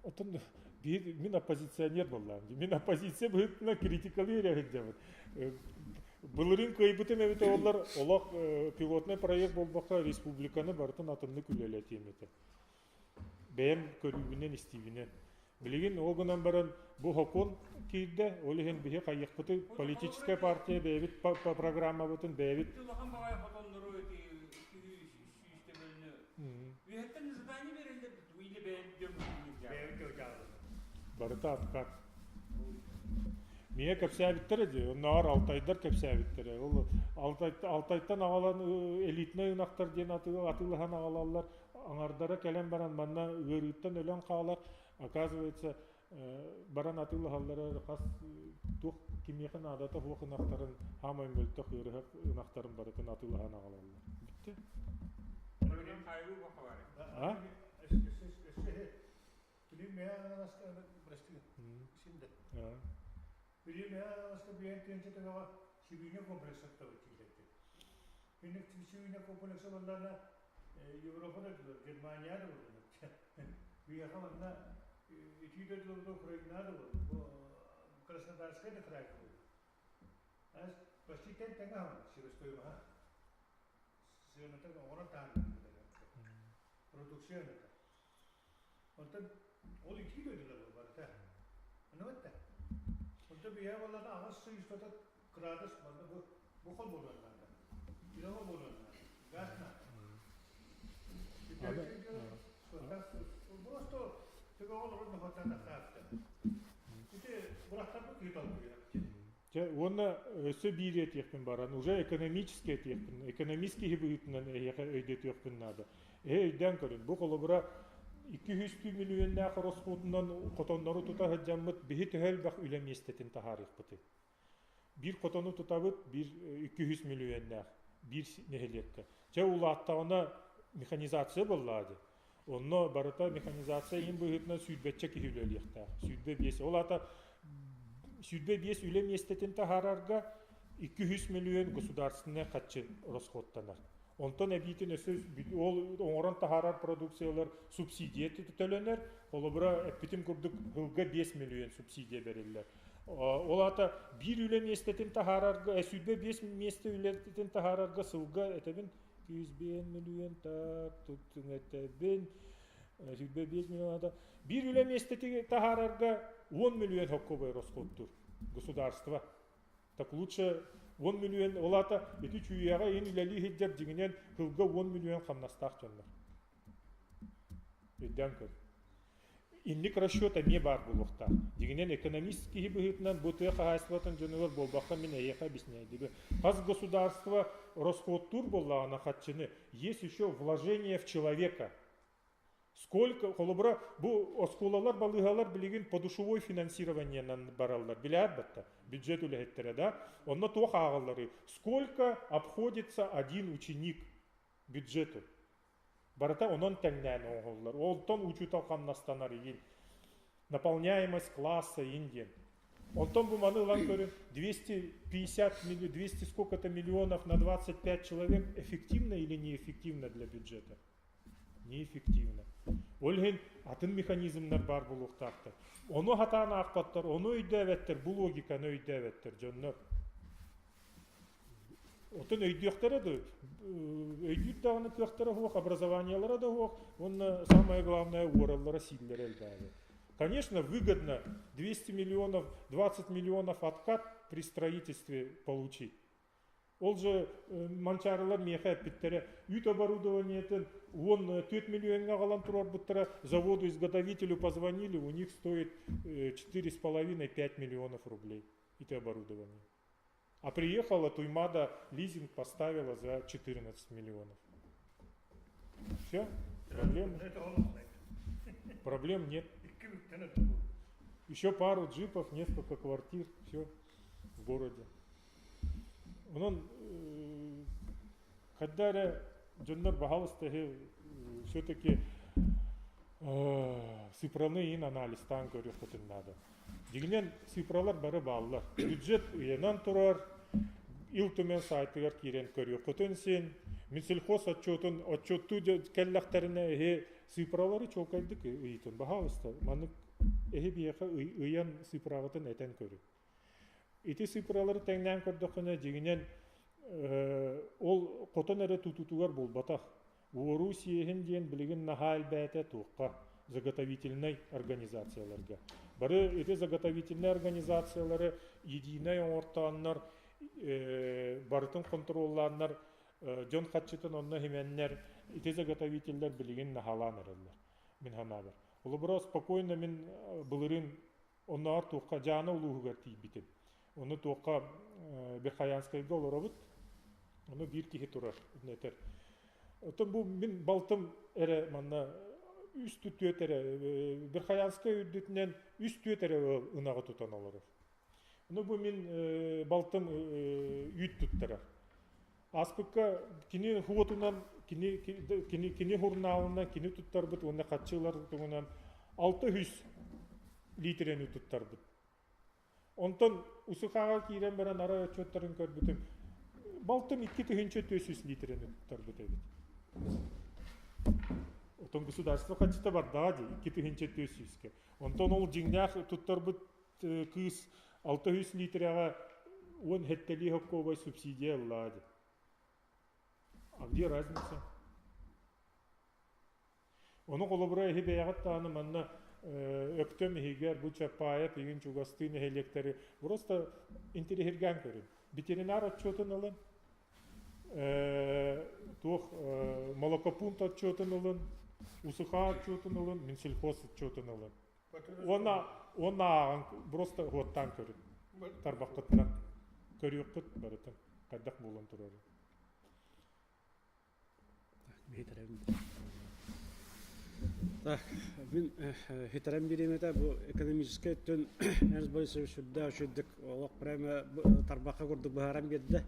Оттон биир мин оппозиционер буоллаҕым дии. Мин оппозиция быһыытынан критикалыы эрэ сылдьабын. Былырыын кыайбытым эбитэ буоллар, олох пилотнай проект буолбакка республиканы барытын атыннык үлэлэтиэм этэ. Бэйэм көрүүбүнэн, истиибинэн. Билигин ол гынан баран бу сокуон киирдэ, ол иһин биһи хайыахпытый политическая партия бэйэбит программабытын бэйэбит Улахан баҕайы хотоннору сүүстэ бөлүнү Үөһэттэн задание береллер или бэйэм Барыта откат. Миэ кэпсээбиттэрэ дии, оннооҕор алтайдар кэпсээбиттэрэ. Ол Алтайтан аҕалан элитнэй ынахтар диэн атыылаһан аҕалаллар. Аҥардара кэлэн баран манна ыарыыттан өлөн хаалар. Оказывается, баран атыылаһаллара хас туох кимиэхэ наадата суох ынахтарын хаамай мөлтөх ыарыһах ынахтарын барытын атыылаһан аҕалаллар. Бүттэ. А? Европа дойдулар, Германия да буоллун. Биһиэхэ манна итии дойдуларга Украина да буоллун, бу Краснодарскай да край буоллун. Почти тэҥ тэҥэ аһаммыт себестоимоһа. Сыаната оҥорон таһаарбыт продукция сыаната. Онтон ол итии дойдулар барыта. Ону этте. Онтон биһиэхэ буоллаҕына 830 градус манна бу бу хол буолуон наада. Кило буолуон наада. Газ наада. Просто төбөҕө олорон нохоттан Ити бырахтарбыт киһи толкуйа. Чэ, уонна өссө биир этиэхпин баран, уже экономически этиэхпин, экономист киһи быһыытынан эһиэхэ өйдөтүөхпүн наада. Эһи өйдөөн көрүн, бу холобура 200 миллионнаах ороскуотунан хотоннору тута сылдьаммыт биһи төһө элбэх үлэ миэстэтин таһаарыахпытый? Биир хотону тутабыт, биир 200 миллионнаах биир нэһилиэккэ. Чэ улааттаҕына механизация буоллаҕа дии. Онно барыта механизация иһин быһыытынан сүүрбэччэ киһи үлэлиэхтээх. 25. Ол аата 25 үлэ миэстэтин таһаарарга 200 миллион государственнай харчы расходтанар. Онтон эбиитин өссө ол оҥорон таһаарар продукциялар субсидия төлөнөр. Холобура, эппитим курдук, сылга 5 миллион субсидия бэриллэр. Ол аата биир үлэ миэстэтин таһаарарга, 25 миэстэ үлэтин таһаарарга сылга этэбин 205 миллион так этэбин 25 миллион ата биир үлэ миэстэтин таһаарарга 10 миллион хоккобой расходтуур государство. Так лучше 10 миллион ол аата ити чүүйэҕэ иһин үлэлии сылдьар дьиҥинэн сылга 10 миллион хамнастаах дьоннор. Өйдөөн көр. Инник расчет эмиэ баар буолуохтаах. Дьиҥинэн экономист киһи быһыытынан бу тыа хаһаайыстыбатын дьонугар буолбакка мин эйиэхэ объясняйдыбын. Хас государство расходтуур буоллаҕына харчыны, есть еще вложение в человека. Сколько, холобура, бу оскуолалар, балыыһалар билигин подушевой финансированиенан бараллар, билээр батта, бюджет үлэһиттэрэ да. Онно туох ааҕалларый? Сколько обходится один ученик бюджету? Барыта онон тэҥнээн оҥоһуллар. Онтон учуутал хамнастанар иһин. Наполняемость класса иһин диэн. Онтон бу маны ылан көрүн 250 200 сколько-то миллионов на 25 человек эффективно или неэффективно для бюджета? Неэффективно. Ол иһин атын механизмнар баар буолуохтаахтар. Ону хатаан аахпаттар, ону өйдөөбөттөр, бу логиканы өйдөөбөттөр дьоннор. Оттон өйдүөхтэрэ да, өйдүүр даҕаны кыахтара суох, образованиелара да суох, уонна самое главное уораллара сииллэрэ элбээбит. Конечно, выгодно 200 миллионов, 20 миллионов откат при строительстве получить. Ол же манчаарылар миэхэ эппиттэрэ, үүт оборудованиетын 14 миллиоҥҥа аҕалан туруорбуттара, заводу-изготовителю позвонили, у них стоит 4,5-5 миллионов рублей это оборудование. А приехала Туймада, лизинг поставила за 14 миллионов. Все, проблем, проблем нет. Еще пару джипов, несколько квартир, все в городе. Онон хайда эрэ дьоннор баһалыста все-таки цифраны иин анализтаан көрүөххүтүн наада. Дьиҥинэн цифралар бары бааллар. Бюджет ыйанан турар, Ил Түмэн саайтыгар киирэн көрүөххүтүн син. Минсельхоз отчетун отчеттуу кэллэхтэринэ эһи цифралары чуолкайдык ыйытын. Баһаалыста, маннык эһи биһиэхэ ыйан цифраҕытын этэн көрүҥ. Ити цифралары тэҥнээн көрдөххүнэ, дьиҥинэн ол хотон эрэ тутуутугар буолбатах. Уоруу сиэһин диэн билигин наһаа элбээтэ туохха? Заготовительнай организацияларга. Бары ити заготовительнай организациялары единай оҥортооннор, барытын хонтуруоллааннар, дьон хаччытын онно химэннэр, ити заготовителлэр билигин наһаалаан эрэллэр, мин санаабар. Холобура, спокойно мин былырыын оннооҕор туохха Дьаана улууһугар тиийбитим. Ону туохха Верхоянскайга олоробут. Ону биир киһи турар, этэр. Оттон бу мин балтым эрэ манна үс түөт эрэ Верхоянскай үрдүтүнэн үс түөт эрэ ынаҕы тутан олорор. Ону бу мин балтым үүт туттарар. Ааспыкка кини хуотунан, кини, кини, кини хурнаалынан, кини туттарбыт уонна хаччылар туһунан 600 литрени туттарбыт. Онтон УСХ-ҕа киирэн баран арай отчуоттарын көрбүтүм, балтым 2400 литрени туттарбыт эбит. Отон государство хаччыта бардаҕа дии, 2400-ке. Онтон ол дьиҥнээх туттарбыт кыыс 600 литрэҕэ уон сэттэлии хоккуобай субсидия ыллаа дии. А где разница? Ону холобура эһи бэйэҕит даҕаны манна Өктөм иһигэр бу Чапаев игин чугастыы нэһилиэктэри просто интириһиргээн көрүн. Ветеринар отчетун ылын, туох молокопункт отчетун ылын, УСХ отчетун ылын, Минсельхоз отчетун ылын. Уонна уонна ааҕан просто уоттаан көрүн. Тарбаххытынан көрүөххүт барытын хайдах буолан турарын. Так, мин хитэрэн бириэмэтэ бу экономическай өттүн Эрнст Борисович сүрдээх үчүгдүк олох прямо тарбахха курдук быһааран биэрдэ.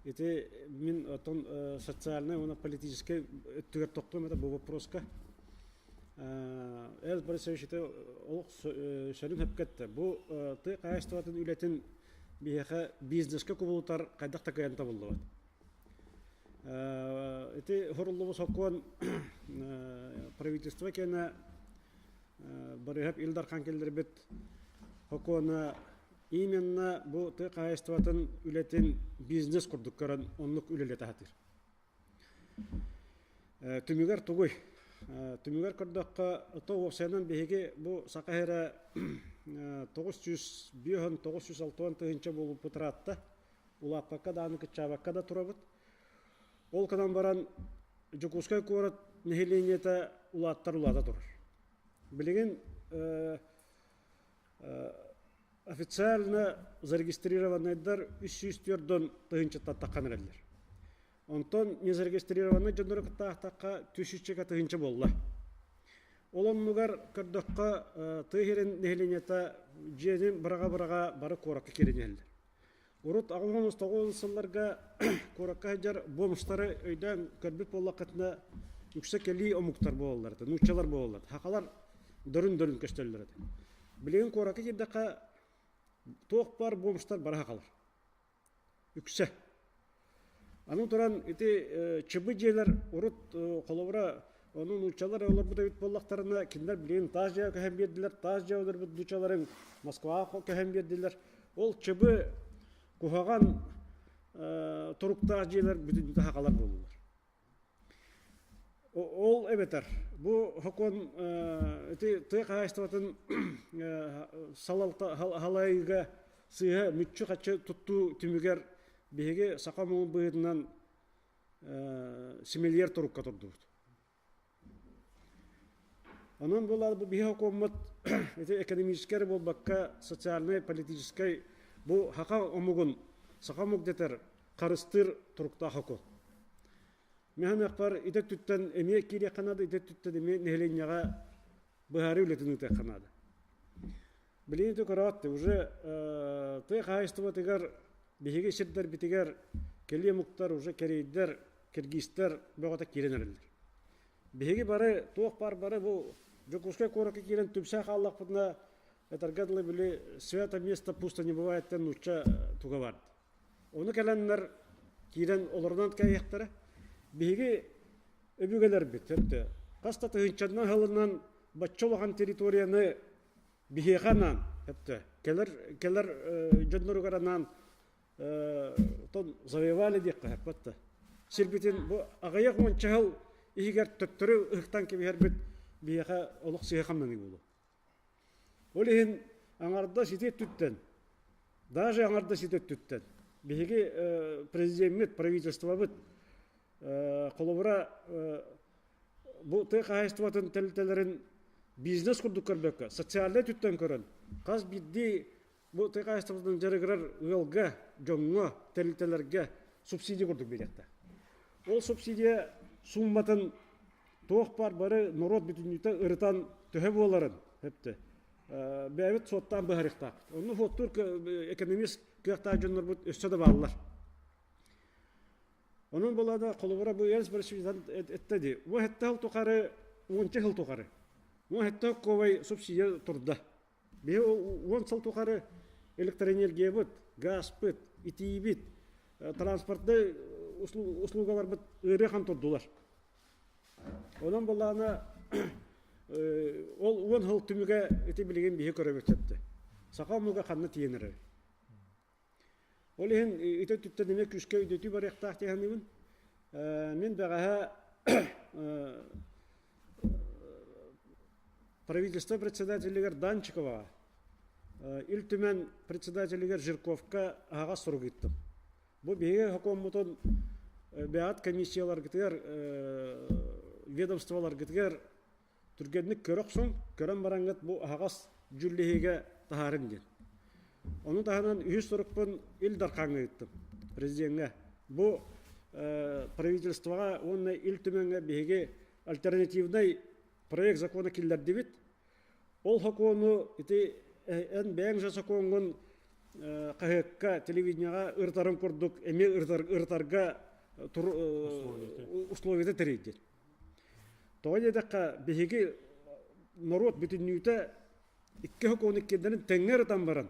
Ити мин оттон социальнай уонна политическай өттүгэр тохтуом этэ бу вопроска. Эрнст Борисович ити олох сөрүн сөпкө эттэ. Бу тыа хаһаайыстыбатын үлэтин биһиэхэ бизнескэ кубулутар хайдах да кыайан табыллыбат. Ити хоруллубут сокуон правительство киэнэ Барыһап Ил Дархан киллэрбит сокуона именно бу тыа хаһаайыстыбатын үлэтин бизнес курдук көрөн оннук үлэлэтэ сатыыр. Түмүгэр тугуй? Түмүгэр көрдөххө, то уопсайынан биһиги бу Саха сирэ 905 960 тыһыынча буолбуппут ыраатта. Улааппакка даҕаны кыччаабакка да турабыт. Ол гынан баран Дьокуускай куорат нэһилиэнньэтэ улааттар улаата турар. Билигин официально зарегистрированныйдар 304 тыһыынчаттан таххан эрэллэр. Онтон незарегистрированный дьоннору кытта аахтахха түс тыһыынча буолла. Ол оннугар көрдөххө тыа сирин нэһилиэнньэтэ дьиэтин быраҕа-быраҕа бары куоракка киирэн иһэллэр. Урут 89 сылларга куоракка сылдьар бомжтары өйдөөн көрбүт буоллаххытына, үксэ кэлии омуктар буолаллар этэ, нууччалар буолаллар. Хахалар дөрүн-дөрүн көстөллөр этэ. Билигин куоракка киирдэххэ, туох баар бомжтар бары хахалар. Үксэ. Аны туран ити чыбы дьиэлэр урут холобура ону нууччалар олорбут эбит буоллахтарына, кинилэр билигин таас дьиэҕэ көһөн биэрдилэр, таас дьиэ олорбут нууччаларын Москваҕа көһөн биэрдилэр. Ол чыбы куһаҕан туруктаах дьиэлэр бүтүннүүтэ хахалар буоллулар. Ол эбэтэр бу сокуон ити тыа хаһаайыстыбатын салалта халайыыга сыыһа мүччү-хаччы туттуу түмүгэр биһиги саха омугун быһыытынан симэлийэр турукка турдубут. Онон буолаары бу биһи сокуоммут ити экономическай эрэ буолбакка социальнай, политическай бу саха омугун, саха омук дэтэр харыстыыр туруктаах сокуон. Мин саныахпар ити өттүттэн эмиэ киириэххэ наада, ити өттүттэн эмиэ нэһилиэнньэҕэ быһаарыы үлэтин ыытыахха наада. Билигин ити көрөөт уже тыа хаһаайыстыбатыгар биһиги сирдэрбитигэр кэлии омуктар уже кэриэйдэр, киргизтэр бөҕөтө киирэн эрэллэр. Биһиги бары туох баар бары бу Дьокуускай куоракка киирэн түмсэн хааллахпытына этэргэ дылы били свято место пусто не бывает диэн нуучча туга баар. Ону кэлэннэр киирэн олорунан кээһиэхтэрэ. Биһиги өбүгэлэрбит өттө хас да тыһыынчаннан сылынан бачча улахан территорияны биһиэхэ анаан өттө кэлэр кэлэр дьонноругар анаан тон завоевали диэххэ сөп да. Сирбитин бу аҕыйах уонча сыл иһигэр төттөрү ыһыктан кэбиһэрбит биһиэхэ олох сыыһа хамнаныы буолуо. Ол иһин аҥардас ити өттүттэн, даже аҥардас ити өттүттэн биһиги президеммит, правительствобыт холобура бу тыа хаһаайыстыбатын тэрилтэлэрин бизнес курдук көрбөккө, социальнай өттүттэн көрөн, хас биирдии бу тыа хаһаайыстыбатын дьарыгырар ыалга, дьоҥҥо, тэрилтэлэргэ субсидия курдук биэриэхтээх. Ол субсидия суумматын туох баар бары норуот бүтүннүүтэ ырытан төһө буоларын өптө бэйэбит суоттаан быһарыахтаахпыт. Онно суоттуур экономист кыахтаах дьоннорбут өссө да бааллар. Онон буолаада холобура бу Эрс Борисович эттэ дии. Уон сэттэ сыл тухары, уонча сыл тухары, 17 ковай субсидия турда. Биһи 10 сыл тухары электроэнергиябыт, газпыт, итиибит, транспортнай услугаларбыт ыарыхан турдулар. Онон буоллаҕына ол 10 сыл түмүгэ ити билигин биһи көрөбүт сөптө. Саха омуга ханна тиийэн эрэр. Ол иһин ити өттүттэн эмиэ күүскэ өйдөтүү барыахтаах дии саныыбын. Мин бэҕэһээ правительство председателигэр Данчиковаҕа, Ил Түмэн председателигэр Жирковка аһаҕас сурук ыыттым. Бу биһиги сокуоммутун бэйэҕит комиссияларгытыгар, ведомстволаргытыгар түргэнник көрө охсуҥ, көрөн бараҥҥыт бу аһаҕас дьүүллэһиигэ таһаарыҥ диэн. Ону таһынан үһүс сорукпун Ил Дархаҥҥа ыыттым, президеҥҥэ. Бу правительствоҕа уонна Ил Түмэҥҥэ биһиги альтернативнай проект закона киллэрдибит. Ол сокуону ити эн бэйэҥ же сокуоҥҥун хаһыакка, телевидениеҕа ырытарын курдук эмиэ ырытарга условията тэрийдин. Тоҕо диэтэххэ, биһиги норуот бүтүннүүтэ икки сокуону иккиэннэрин тэҥҥэ ырытан баран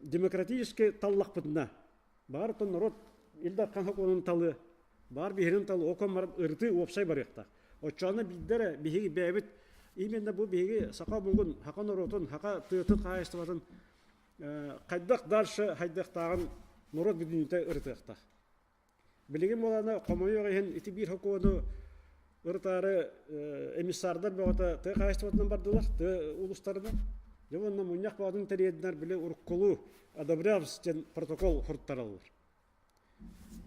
демократическай таллахпытына, баар оттон норуот Ил Дархан сокуонун талыа, баар биһирин талы, окон баран ырытыы уопсай барыахтаах. Оччоҕуна биирдэ эрэ биһиги бэйэбит именно бу биһиги саха омугун, саха норуотун, саха тыатын хаһаайыстыбатын хайдах дальше хайдахтааҕын норуот бүтүннүүтэ ырытыахтаах. Билигин буолаана хомойуох иһин ити биир сокуону ырытаары эмиссардар бөҕөтө тыа хаһаайыстыбатынан бардылар, тыа улуустарынан. Дьэ уонна мунньах бөҕөтүн тэрийэннэр били уруккулуу одобрявс диэн протокол суруттараллар.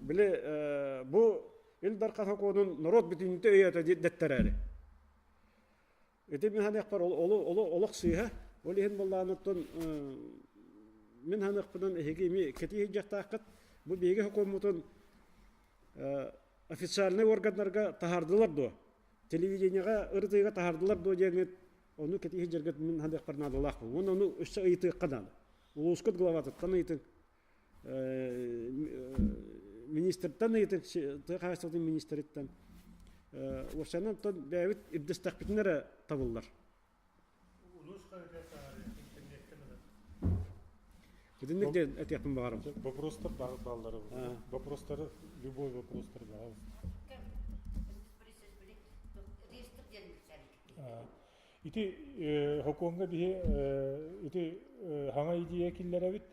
Били бу Ил Дархан сокуонун норуот бүтүннүүтэ өйөөтө дэттэрээри. Ити мин саныахпар олох сыыһа. Ол иһин буоллаҕына мин саныахпынан эһиги эми кэтии сылдьыахтааххыт. Бу биһиги сокуоммутун официальнай органнарга таһаардылар дуо? Телевидениеҕа ырытыыга таһаардылар дуо диэҥҥит ону кэтии сылдьаргыт мин саныахпар наадалаах буолуо. Уонна ону өссө ыйытыахха наада. Улуускут главатыттан ыйытыҥ. Министртэн ыйытыҥ, тыа хаһаайыстыбатын министриттэн. Уопсайынан оттон бэйэбит ирдэстэхпитинэ эрэ табыллар. Улуус хаһыата саҕара интернеттэн ылар. Итинник диэн этиэхпин баҕарабын. Вопростар бааллар. Вопростары, любой вопростар пожалуйста. Ити сокуоҥҥа биһи ити хаҥа идея киллэрэбит.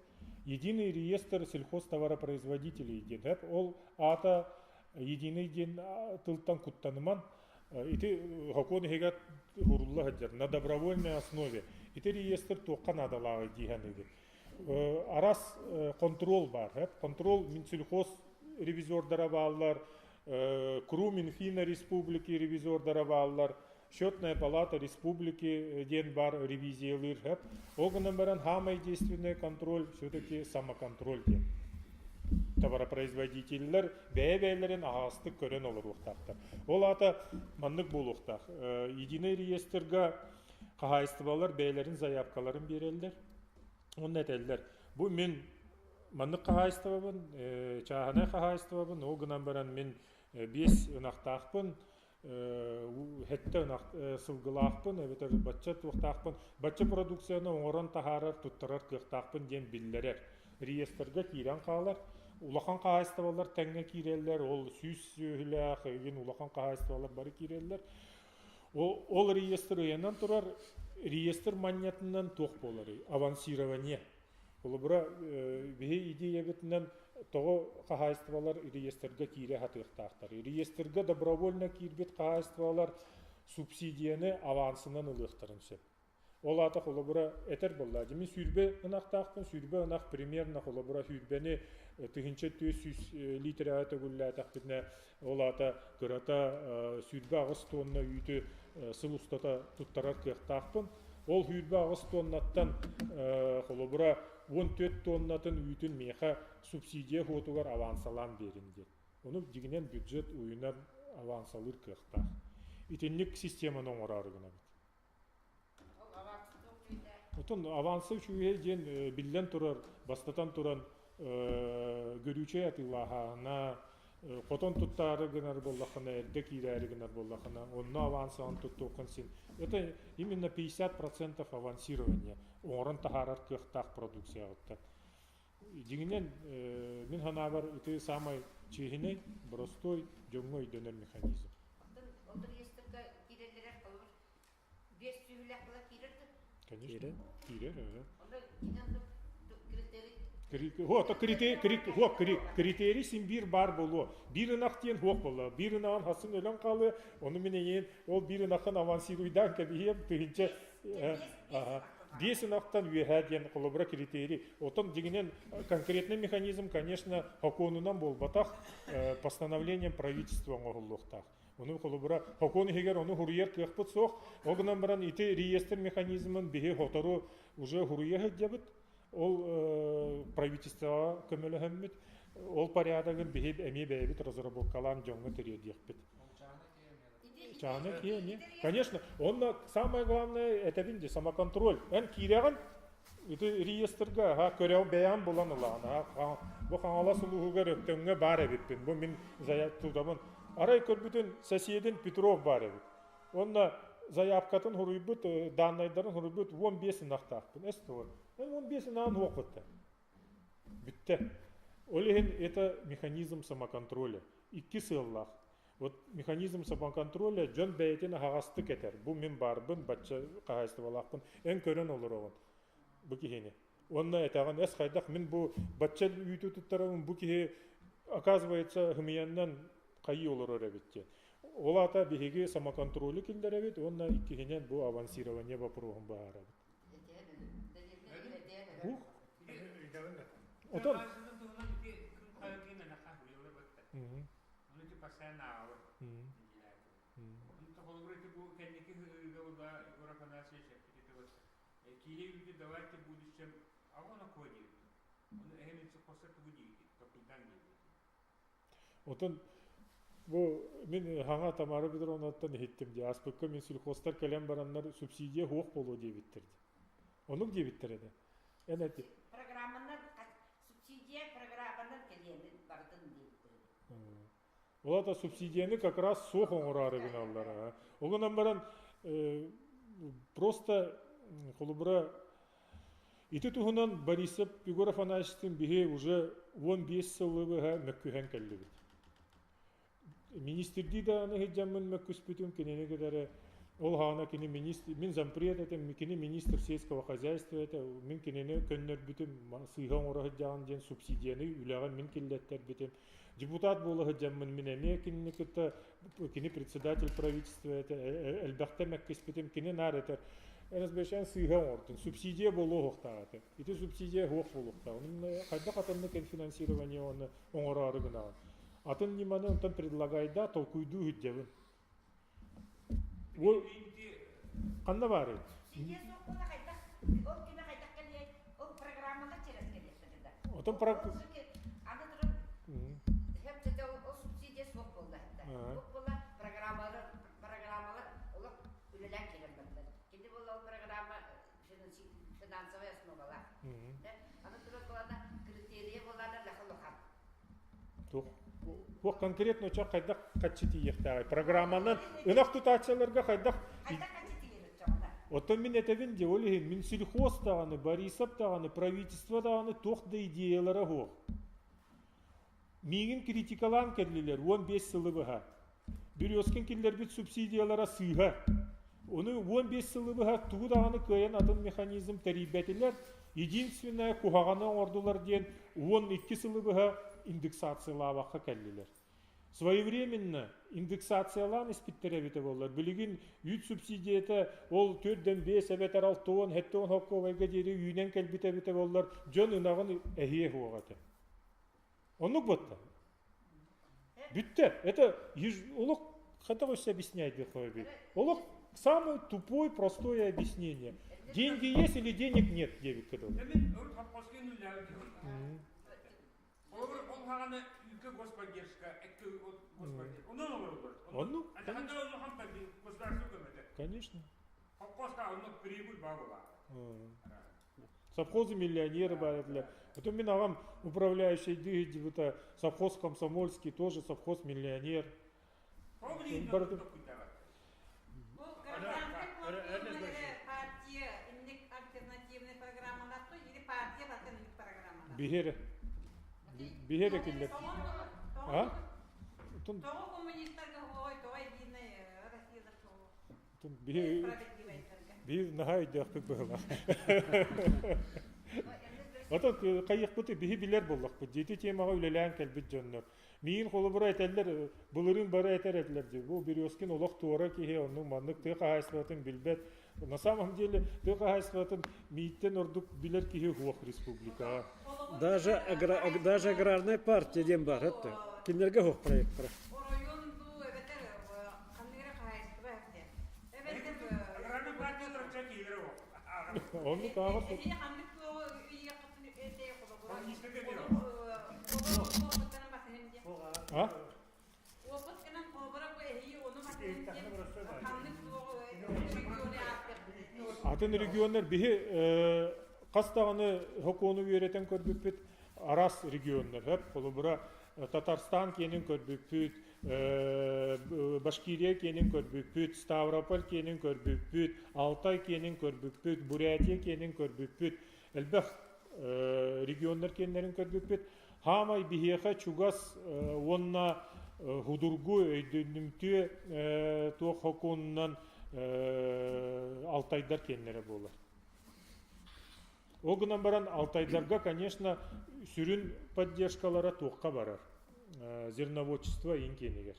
Единый реестр сельхозтоваропроизводителей диэн эп. Ол аата единый диэн тылтан куттаныман. Ити сокуон иһигэр сурулла сылдьар на добровольной основе. Ити реестр туохха наадалааҕый дии саныыбын. Арас контрол баар. Контрол Минсельхоз ревизордара бааллар, КРУ Минфина республики ревизордара бааллар, Счетная палата республики диэн баар ревизиялыыр сөп. Ол гынан баран самый действенный контроль все-таки самоконтроль диэн. Товаропроизводителлэр бэйэ-бэйэлэрин аһаҕастык көрөн олоруохтаахтар. Ол аата маннык буолуохтаах. Единый реестрга хаһаайыстыбалар бэйэлэрин заявкаларын биэрэллэр. Онно этэллэр, бу мин маннык хаһаайыстыбабын, чааһынай хаһаайыстыбабын, ол гынан баран мин биэс ынахтаахпын, сэттэ ынах сылгылаахпын эбэтэр бачча туохтаахпын, бачча продукцияны оҥорон таһаарар, туттарар кыахтаахпын диэн биллэрэр. Реестргэ киирэн хаалар. Улахан хаһаайыстыбалар тэҥҥэ киирэллэр, ол 100 сүөһүлээх, игин улахан хаһаайыстыбалар бары киирэллэр. Ол реестр ыйанан турар, реестр манньатынан туох буоларый? Авансирование. Холобура, биһи идеябытынан тоҕо хаһаайыстыбалар реестргэ киирэ сатыахтаахтар. Реестргэ добровольно киирбит хаһаайыстыбалар субсидияны авансынан ылыахтарын сөп. Ол аата холобура этэр буолла, мин сүүрбэ ынахтаахпын, сүүрбэ ынах примерно холобура сүүрбэни 1400 литрэҕэ төгүллээтэхпинэ, ол аата кырата 28 тонна үүтү сыл устата туттарар кыахтаахпын. Ол 28 тоннаттан холобура 14 тоннатын үүтүн миэхэ субсидия хуотугар авансалаан биэрин диэн. Ону дьиҥинэн бюджет уйунан авансалыыр кыахтаах. Итинник системаны оҥороору гынабыт. Отон аванса үчүгэй диэн биллэн турар, бастатан туран көрүүчэй атыылааһына, хотон туттаары гынар буоллаххына, эрдэ киирээри гынар буоллаххына, онно авансаҕын туттуоххун син. Это именно 50% авансирование оҥорон таһаарар кыахтаах продукцияҕыттан. Дьиҥинэн, мин санаабар, ити саамай чиэһинэй, боростуой, дьоҥҥо өйдөнөр механизм. Оттон ол реестрга киирэллэрэр холобур биэс сүүһүлээх була киирэр да? Конечно, киирэр, ага. Онно кинен критерий Критерий син биир баар буолуо. Биир ынах диэн суох буолла. Биир ынаҕын хасын өлөн хаалыа, ону мин эйиэн ол биир ынаххын авансируйдаан кэбиһиэм, тыһыынча биэс ынахтан үөһээ диэн холобура критерий. Отон дьиҥинэн конкретный механизм, конечно, сокуонунан буолбатах, постановлением правительства оҥоһуллуохтаах. Ону холобура сокуон иһигэр ону хуруйар кыахпыт суох. Ол гынан баран ити реестр механизмын биһи сотору уже хуруйа сылдьабыт. Ол правительствоҕа көмөлөһөммүт. Ол порядогын биһи эмиэ бэйэбит разработкалаан дьоҥҥо тириэрдиэхпит. Чаана киһи эмиэ. Конечно, онно самое главное этэбин дии, самоконтроль. Эн киирэҕин, ити реестрга аха көрөҕүн бэйэҕин булан ылаҕын. Аха бу Хаҥалас улууһугар Өктөмҥө баар эбиппин. Бу мин тутабын. Арай көрбүтүн соседин Петров баар эбит. Уонна заявкатын суруйбут, даннайдарын суруйбут 15 ынахтаахпын. Эс тугу? Эн 15 ынаҕын суохпут Бүттэ. Ол иһин это механизм самоконтроля. Икки сыаллаах. Вот механизм самоконтроля дьон бэйэтин аһаҕастык этэр. Бу мин баарбын, бачча хаһаайыстыбалаахпын. Эн көрөн олороҕун бу киһини. Уонна этэҕин, эс хайдах мин бу бачча үүтү туттарабын, бу киһи оказывается хымыйаннан хайыы олорор эбит диэн. Ол аата биһиги самоконтролю киллэрэбит уонна иккиһинэн бу авансирование вопроһун быһаарабыт. Отон Отон бу мин хаҥа Тамара Петровнаттан иһиттим дии. Ааспыкка мин сельхозтар кэлэн бараннар субсидия суох буолуо диэбиттэр дии. Оннук диэбиттэр этэ. Эн эти. Программанан субсидия программанан кэлиэн барытын диэбиттэр. Ол аата субсидияны как раз суох оҥороору гыналлар. Ол гынан баран просто холобура ити туһунан Борисов Егор Афанасьевтыын биһи уже 15 сылы быһа мөккүһэн кэллибит. Министрдии даҕаны сылдьаммын мөккүспүтүм кинини кытары ол хаана кини министр мин зампред этим кини министр сельского хозяйства этэ мин кинини көннөрбүтүм сыыһа оҥоро сылдьаҕын диэн субсидияны үлэҕэ мин киллэттэрбитим Депутат буола сылдьаммын мин эмиэ кинини кытта кини председатель правительства этэ элбэхтэ мэккиспитим кини наар этэр НСБШ сыыһа оҥордун субсидия буолуо суохтаах этэ ити субсидия суох буолуохтаах хайдах атыннык финансирование оны оҥороору гынаҕын атын ньыманы онтон предлагайда толкуйдуу сылдьабын ол ханна баарый Субсидия суох буола хайдах ол кими хайдах кэлиэй ол программаҕа через кэлиэхтэрэ да Отон аны туран хепчете ол субсидия суох буолла суох буолла программалар программалар олох үлэлээн кэлэн бардылар кини буолла ол программа финансовая основалаах аны туран буолана критерия буолана лаха Туох туох конкретно чох хайдах хаччы тиийиэхтээҕий? Программанан ынах тутааччыларга хайдах хайдах хаччы тиийэр оччоҕуна? Оттон мин этэбин дии, ол иһин Минсельхоз даҕаны, Борисов даҕаны, правительство даҕаны туох да идеялара суох. Миигин критикалаан кэллилэр 15 сылы быһа. Березкин киллэрбит субсидиялара сыыһа. Ону 15 сылы быһа тугу даҕаны кыайан атын механизм тэрийбэтилэр. Единственное куһаҕаны оҥордулар диэн 12 сылы быһа индексациялаабакка кэллилэр. Своевременно индексациялаан испиттэр эбитэ буоллар, билигин үүт субсидията ол төрдөн биэс эбэтэр алтыон, сэттион холкуобайга диэри үүнэн кэлбит эбитэ буоллар, дьон ынаҕын эһиэ суоҕа этэ. Оннук буотта. Бүттэ. Это олох хотя бы объяснять диэххэ Олох самое тупое, простое объяснение. Деньги есть или денег нет, диэбиккэ дылы. Мен урут хоппоска үлэлээбит Холобур, ол хаҕана үүккэ господдержка, эккэ господдержка. Онон олороллор. Оннук. Государство көмөтө. Конечно. Хоппоска оннук прибыль баа була. Совхозы миллионеры баар Потом мин аҕам управляющий дии совхоз комсомольский, тоже совхоз миллионер. Бу гражданскай партия инник альтернативный программалар или партия батын инник программалар. Биһиэрэ. Биһиэрэ киллэр. А? Тоҕо коммунистарга ой тоҕо единая Россияда тоҕо. Биир наһаа өйдөөхпүт быһыылаах. Отон хайыахпыты биһи билэр буоллахпыт. Дьити темаҕа үлэлээн кэлбит дьоннор. Миигин холобура этэллэр, былырыын бары этэр этилэр дии. Бу Березкин олох туора киһи, оннук маннык тыа хаһаайыстыбатын билбэт. На самом деле тыа хаһаайыстыбатын мииттэн ордук билэр киһи суох республикаҕа. Даже, даже аграрная партия диэн баар, это. Кинилэргэ суох проекттара. Оройуон дуу эбэтэр ханнык эрэ хаһаайыстыба эбитэ. Эбэтэр Аграрная партия турча киилер Оннук ааҕар Эһиги ханнык туоҕу ыйыаххытын этэ холобура. А? Опыт гынан холобура бу эһиги ону матыһын диэн. Атын регионнар биһи хас даҕаны сокуону үөрэтэн көрбүппүт араас регионнар хөп холобура Татарстан киэнин көрбүппүт, Башкирия киэнин көрбүппүт, Ставрополь киэнин көрбүппүт, Алтай киэнин көрбүппүт, Бурятия киэнин көрбүппүт, элбэх регионнар киэннэрин көрбүппүт. Хаамай биһиэхэ чугас уонна худургу өйдөнүмтүө туох сокуонунан алтайдар киэннэрэ буолар. Ол гынан баран алтайдарга, конечно, сүрүн поддержкалара туохха барар? Зерноводчество иин киэнигэр.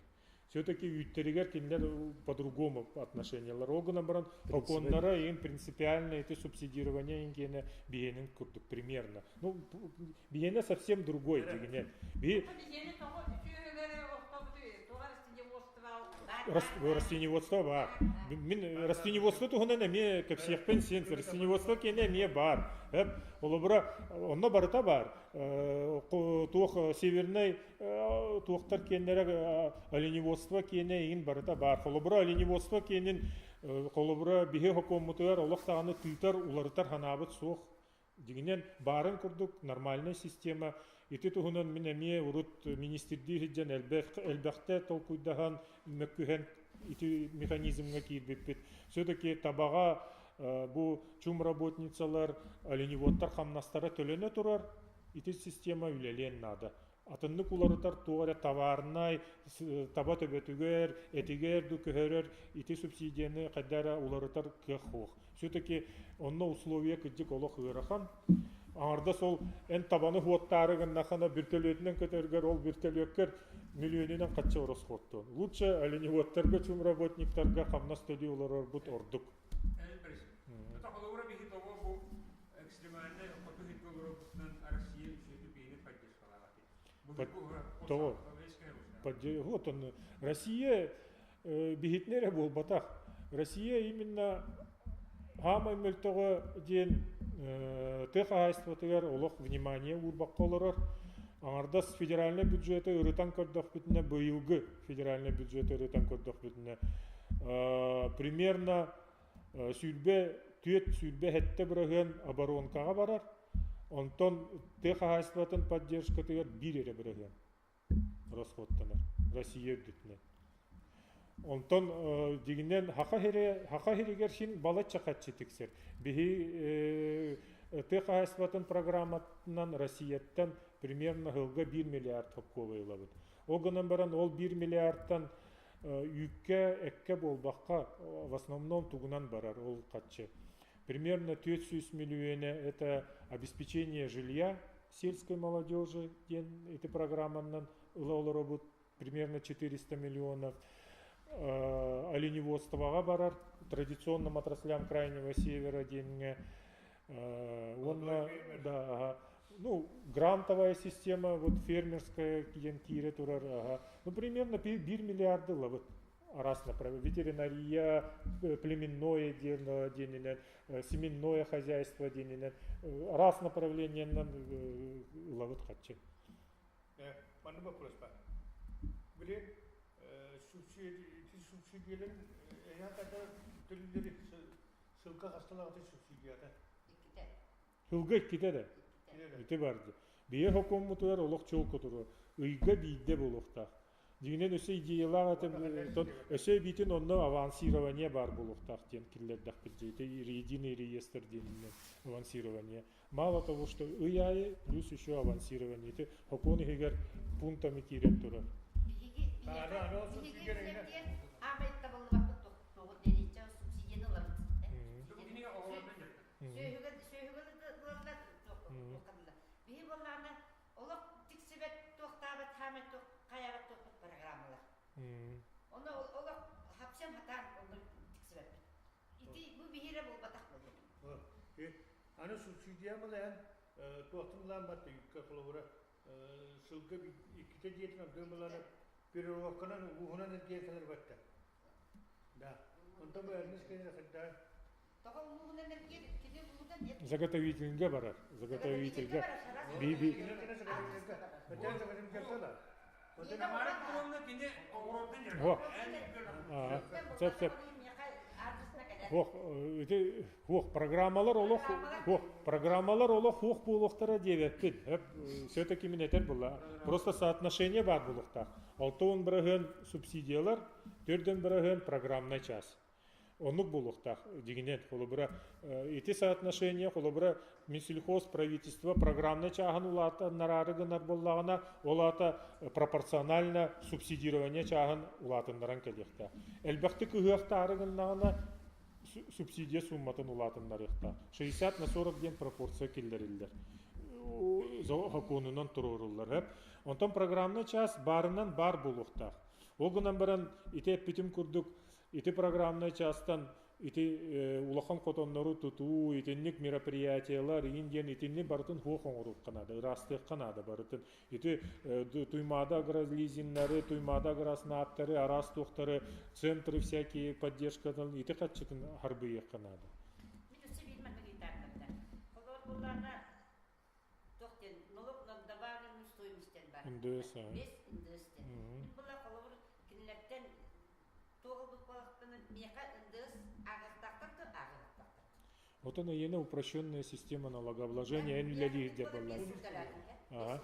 Все-таки үүттэригэр кинилэр по-другому отношениялар. Ол гынан баран оконнара им принципиально эти субсидирование иин киэнэ биһиэнин курдук примерно. Ну, биһиэнэ совсем другой дигинен. Би растениеводство баар. Мин растениеводство туһунан эмиэ кэпсиэхпин син растениеводство киэнэ эмиэ баар. Холобура, онно барыта баар. Туох севернай туохтар киэннэрэ оленеводство киэнэ иин барыта баар. Холобура, оленеводство киэнин холобура биһи хокуоммутугар олох даҕаны тыытар, уларытар ханаабыт суох. Дьиҥинэн, баарын курдук нормальнай система. Ити туһунан мин эмиэ урут министрдии сылдьан элбэхтэ толкуйдаһан, мөккүһэн ити механизмҥа киирбиппит. Все-таки табаҕа бу чум работницалар, оленеводтар хамнастара төлөнө турар, ити система үлэлиэн наада. Атыннык уларытар туох эрэ товарнай, таба төбөтүгэр, этигэр ду көһөрөр ити субсидияны хайда эрэ уларытар кыах суох. Все-таки онно условия кырдьык олох ыарахан. Аҥардас ол эн табаны хуоттаары гыннахына бүртөлүөтүнэн көтөргөр ол бүртөлүөккэр миллионунан хачча ороскуоттуон. Лучше оленеводтарга, чум работниктарга хамнас төлүү олорорбут ордук. Холобура биһи тоҕо бу экстремальнай хоту сиргэ олорорбутунан Россия үчүгэйдик биһини Тоҕо? Вот он, Россия биһитинэ эрэ буолбатах. Россия именно хаамай мөлтөҕө диэн тыа хаһаайыстыбатыгар олох внимание уурбакка олорор. Аҥардас федеральнай бюджеты ырытан көрдөхпүтүнэ, быйылгы федеральнай бюджеты ырытан көрдөхпүтүнэ, примерно 24-27 бырыһыан оборонкаҕа барар, онтон тыа хаһаайыстыбатын поддержкатыгар биир эрэ бырыһыан расходтанар Россия үрдүтүнэн. Онтон дьиҥинэн Хаха Хаха сиригэр син балачча хаччы тиксэр. Биһи тыа хаһаайыстыбатын программатынан Россияттан примерно сылга 1 миллиард хопкуобай ылабыт. Ол гынан баран ол 1 миллиардтан Үүккэ, эккэ буолбакка, в основном тугунан барар ол хаччы. Примерно 400 миллиона это обеспечение жилья сельской молодежи диэн ити программанан ыла олоробут примерно 400 миллионов. Оленеводствоҕа барар традиционным отраслям Крайнего Севера диэҥҥэ уонна да, ну, грантовая система, вот фермерская диэн киирэ турар, ага. Ну, примерно 1 миллиарды ылабыт араас направление. Ветеринария, племенное диэнинэн, семенное хозяйство диэнинэн, араас направлениеннан ылабыт хаччы. Манна вопрос бар. Били субсидияларын эһэ төлүүлэри сылга хасталаҕыты субсидията? Иккитэ. Сылга иккитэ да. Ити бар дии. Бэйэ сокуоммутугар олох чуолка туруо. Ыйга биирдэ буолуохтаах. Дьиҥинэн өссө идеялаах этим, өссө эбиитин онно авансирование баар буолуохтаах диэн киллэрдэхпит дии. Ити единый реестр диэнинэн авансирование. Мало того, что ый аайы плюс еще авансирование. Ити сокуон иһигэр пунктами киирэн турар. Биһиги биһиги аамай табыллыбаппыт тоҕо диэри субсидияны ылабыт. Сүөһүгэ сүөһүгэ ылаллар туохханна. Биһи буоллаҕына олох тиксибэт туохтаабат хаамай туох хайаабат туохпут программалар. Ону олох хапсам хатаан онно тиксибэппит. Ити бу биһиэрэ буолбатах буолуо. Аны субсидия малайан туохтун ылаан батты холобура сылга иккитэ диэтин ордук ылан переработканан ууһунан эргийэн кэлэр батта. Да. Онтон бу эрнис кэннэ хайда Заготовительга барар. Заготовительга. Би би. Сөп сөп. Хуох, ити хуох программалар олох хуох программалар олох хуох буолуохтара диэбэппин. Все-таки мин этэр була. Просто соотношение баар буолуохтаах. 60 бырыһыан субсидиялар, 40 бырыһыан программнай час. Оннук буолуохтаах дьиҥинэн. Холобура, ити соотношение, холобура, Минсельхоз правительство программнай чааһын улаатыннараары гынар буоллаҕына, ол аата пропорционально субсидирование чааһын улаатыннаран кэлиэхтээх. Элбэхтик ыһыахтаары гыннаҕына, субсидия суумматын улаатыннарыахтаах. 60 на 40 диэн пропорция киллэриллэр. Сокуонунан туруоруллар. Онтон программнай чаас баарынан баар буолуохтаах. Ол гынан баран, ити эппитим курдук, ити программнай чаастан ити улахан хотоннору тутуу, итинник мероприятиялар, иин диэн итинни барытын хуох оҥоруохха наада, ыраастыахха наада барытын. Ити Туймаада агролизиннары, Туймаада агроснаптары, араас туохтары, центры всякие поддержкадан ити хаччытын харбыйыахха наада. Мин өссө биир маннык ыйытаатым Холор буллаана туох диэн налог на добавленную стоимость диэн бар. НДС. Без НДС диэн. Мин була холобур кинилэртэн туох ылбыт буолахтана миэхэ НДС ааҕыахтаахтар да ааҕыахтаахтар. Отон эйиэнэ упрощенная система налогообложения эн үлэлиир деп баллар. Ага.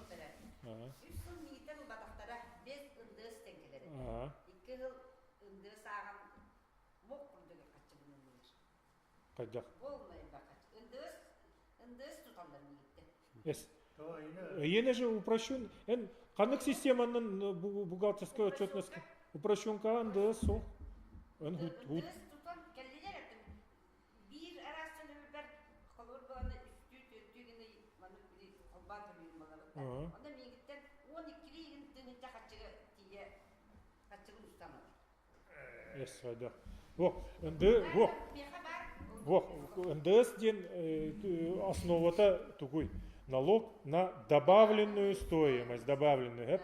3 сыл миитен ылбатахтара без НДС теңкелери. 2 жыл НДС ааҕан мук курдук хаччыбын ыллылар. Хайдах? Полный бакач. НДС НДС туталлар мииттен. Эс. Эйиэнэ же упрощен. Эн ханнык системанан бухгалтерская отчетность упрощенка НДС суох. Эн НДС тутан кэллилер этим. Биир араас төлөбүрбэр холобур буолана үстүү төрдүү гына маннык холбоон төлүүр буолабыт да. Онно миигиттэн 12 тыһыынча хаччыга тиийэ хаччыгын устан ылар. Эс хайдах. Во, НД, во. Миэхэ баар. Во, НДС диэн основата тугуй? Налог на добавленную стоимость, добавленную.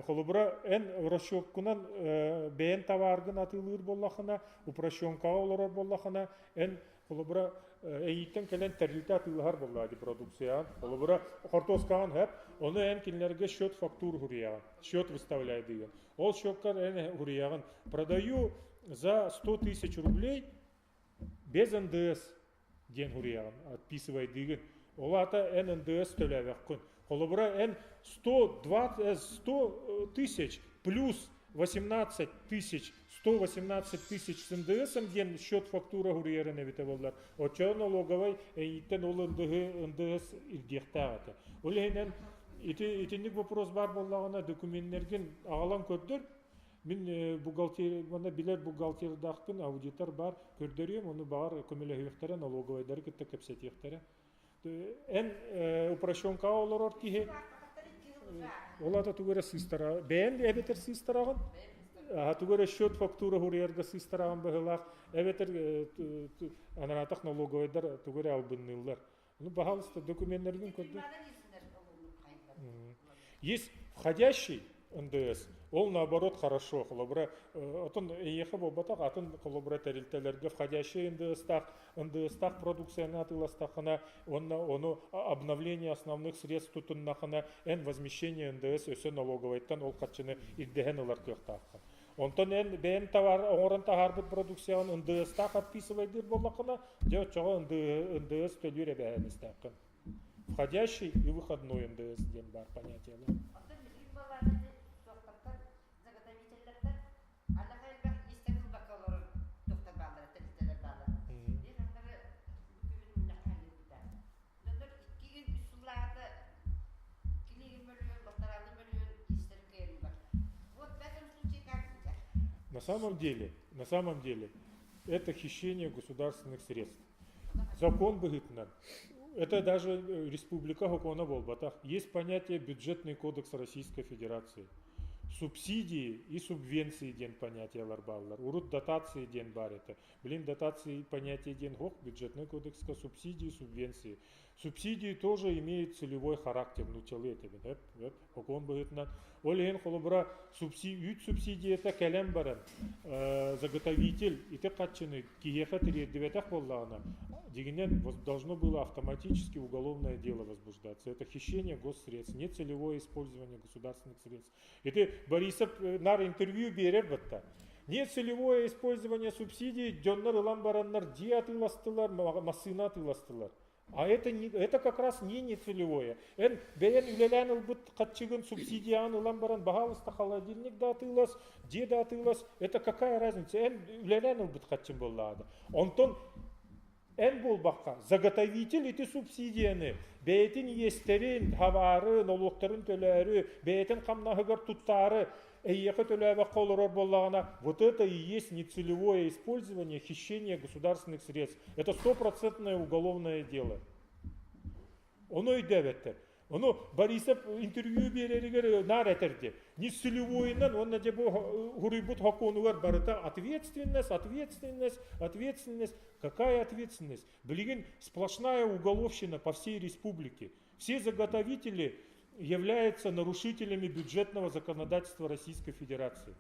Холобура, эн расчеккунан бэйэн товаргын атыылыыр буоллахына, упрощенкаҕа олорор буоллахына, эн холобура эйииттэн кэлэн тэрилтэ атыылаһар буоллаа ди продукцияҕын. Холобура, хортуоскаҕын хэп, ону эн кинилэргэ счет фактур хуруйаҕын, счет выставляй дыгын. Ол счеккар эн хуруйаҕын продаю за 100 тысяч рублей без НДС диэн хуруйаҕын, отписывайдыгын. Ол аата эн НДС төлөөбөккүн. Холобура, эн 120, 100 тысяч плюс 18 тысяч, 118 тысяч с НДСом диэн счет фактура хуруйарын эбитэ буоллар. Оччо налоговай эйиттен ол НДС ирдиэхтээх этэ. Ол иһинэн ити итинник вопрос бар буоллаҕына документтергин аҕалан көрдөр. Мин бухгалтер, манна билэр бухгалтердаахпын, аудитор бар, көрдөрүөм, ону баҕар көмөлөһүөхтэрэ, налоговайдары кытта кэпсэтиэхтэрэ. Эн упрощенкаҕа олорор киһи ол ата тугу эрэ сыыстара бэйэн эбэтэр сыыстараҕын тугу эрэ счет фактура хуруйарга сыыстараҕын быһыылаах эбэтэр анараатах налоговайдар тугу эрэ албынныыллар. Ну, пожалуйста, документтергин көрдөр. Есть входящий НДС, ол наоборот хорошо. Холобура, отон эйиэхэ буолбатах, атын холобура тэрилтэлэргэ входящий НДС-таах, НДС-таах продукцияны атыыластаххына, уонна ону обновление основных средств тутуннахына, эн возмещение НДС өссө налоговайтан ол харчыны ирдэһэн ылар кыахтааххын. Онтон эн бэйэм товар оҥорон таһаарбыт продукцияҕын НДС-таах отписывайдыыр буоллаххына, дьэ оччоҕо НДС төлүүр эбээһинэстээххин. Входящий и выходной НДС диэн баар понятиелар. Оттон билигин буоллаҕына туохтартан заготовителлэртэн аллаха элбэх истэн ылбакка олорор туохтар бааллара, тэрилтэлэр бааллар. Биир ханнары бу күһүн мунньахха хэллибитэ. Дьоннор 2 күн 3 сыллааҕыта 2 мөлүйүөн, 1,5 мөлүйүөн истэр кыайан бар. Вот в этом случае как быть? На самом деле, это хищение государственных средств. Закон быһыытынан. Это даже республика сокуона буолбатах. Есть понятие бюджетный кодекс Российской Федерации. Субсидии и субвенции диэн понятиялар бааллар. Урут дотации диэн баар этэ. Блин, дотации понятие диэн суох, бюджетный кодекска субсидии, субвенции. Субсидии тоже имеют целевой характер, ну целый это, сокуон быһыытынан. Ол иһин холобура үүт субсидията кэлэн баран заготовитель ити хаччыны киһиэхэ тириэрдибэтэх буоллаҕына, дьиҥинэн должно было автоматически уголовное дело возбуждаться. Это хищение госсредств, нецелевое использование государственных средств. Ити Борисов нар интервью берер бытта. Нецелевое использование субсидий дьоннор ылан бараннар дьиэ атыыластылар, массыына атыыластылар. А это, не, это как раз не нецелевое. Эн бэйэн үлэлээн ылбыт хаччыгын субсидияҕын ылан баран, баһаалыста холодильник да атыылас, дьиэ да атыылас, это какая разница? Эн үлэлээн ылбыт хаччын буоллаҕына. Онтон эн буолбакка, заготовитель ити субсидияны бэйэтин иэстэрин, хабаары, нолуоктарын төлөөрү, бэйэтин хамнаһыгар туттаары эйиэхэ төлөөбөккө олорор буоллаҕына, вот это и есть нецелевое использование, хищение государственных средств. Это стопроцентное уголовное дело. Ону өйдөөбөттөр. Ону Борисов интервью биэрэригэр наар этэрди. Нецелевойынан уонна дьэ бу хуруйбут хокуонугар барыта ответственность, ответственность, ответственность. Какая ответственность? Билигин сплошная уголовщина по всей республике. Все заготовители являются нарушителями бюджетного законодательства Российской Федерации.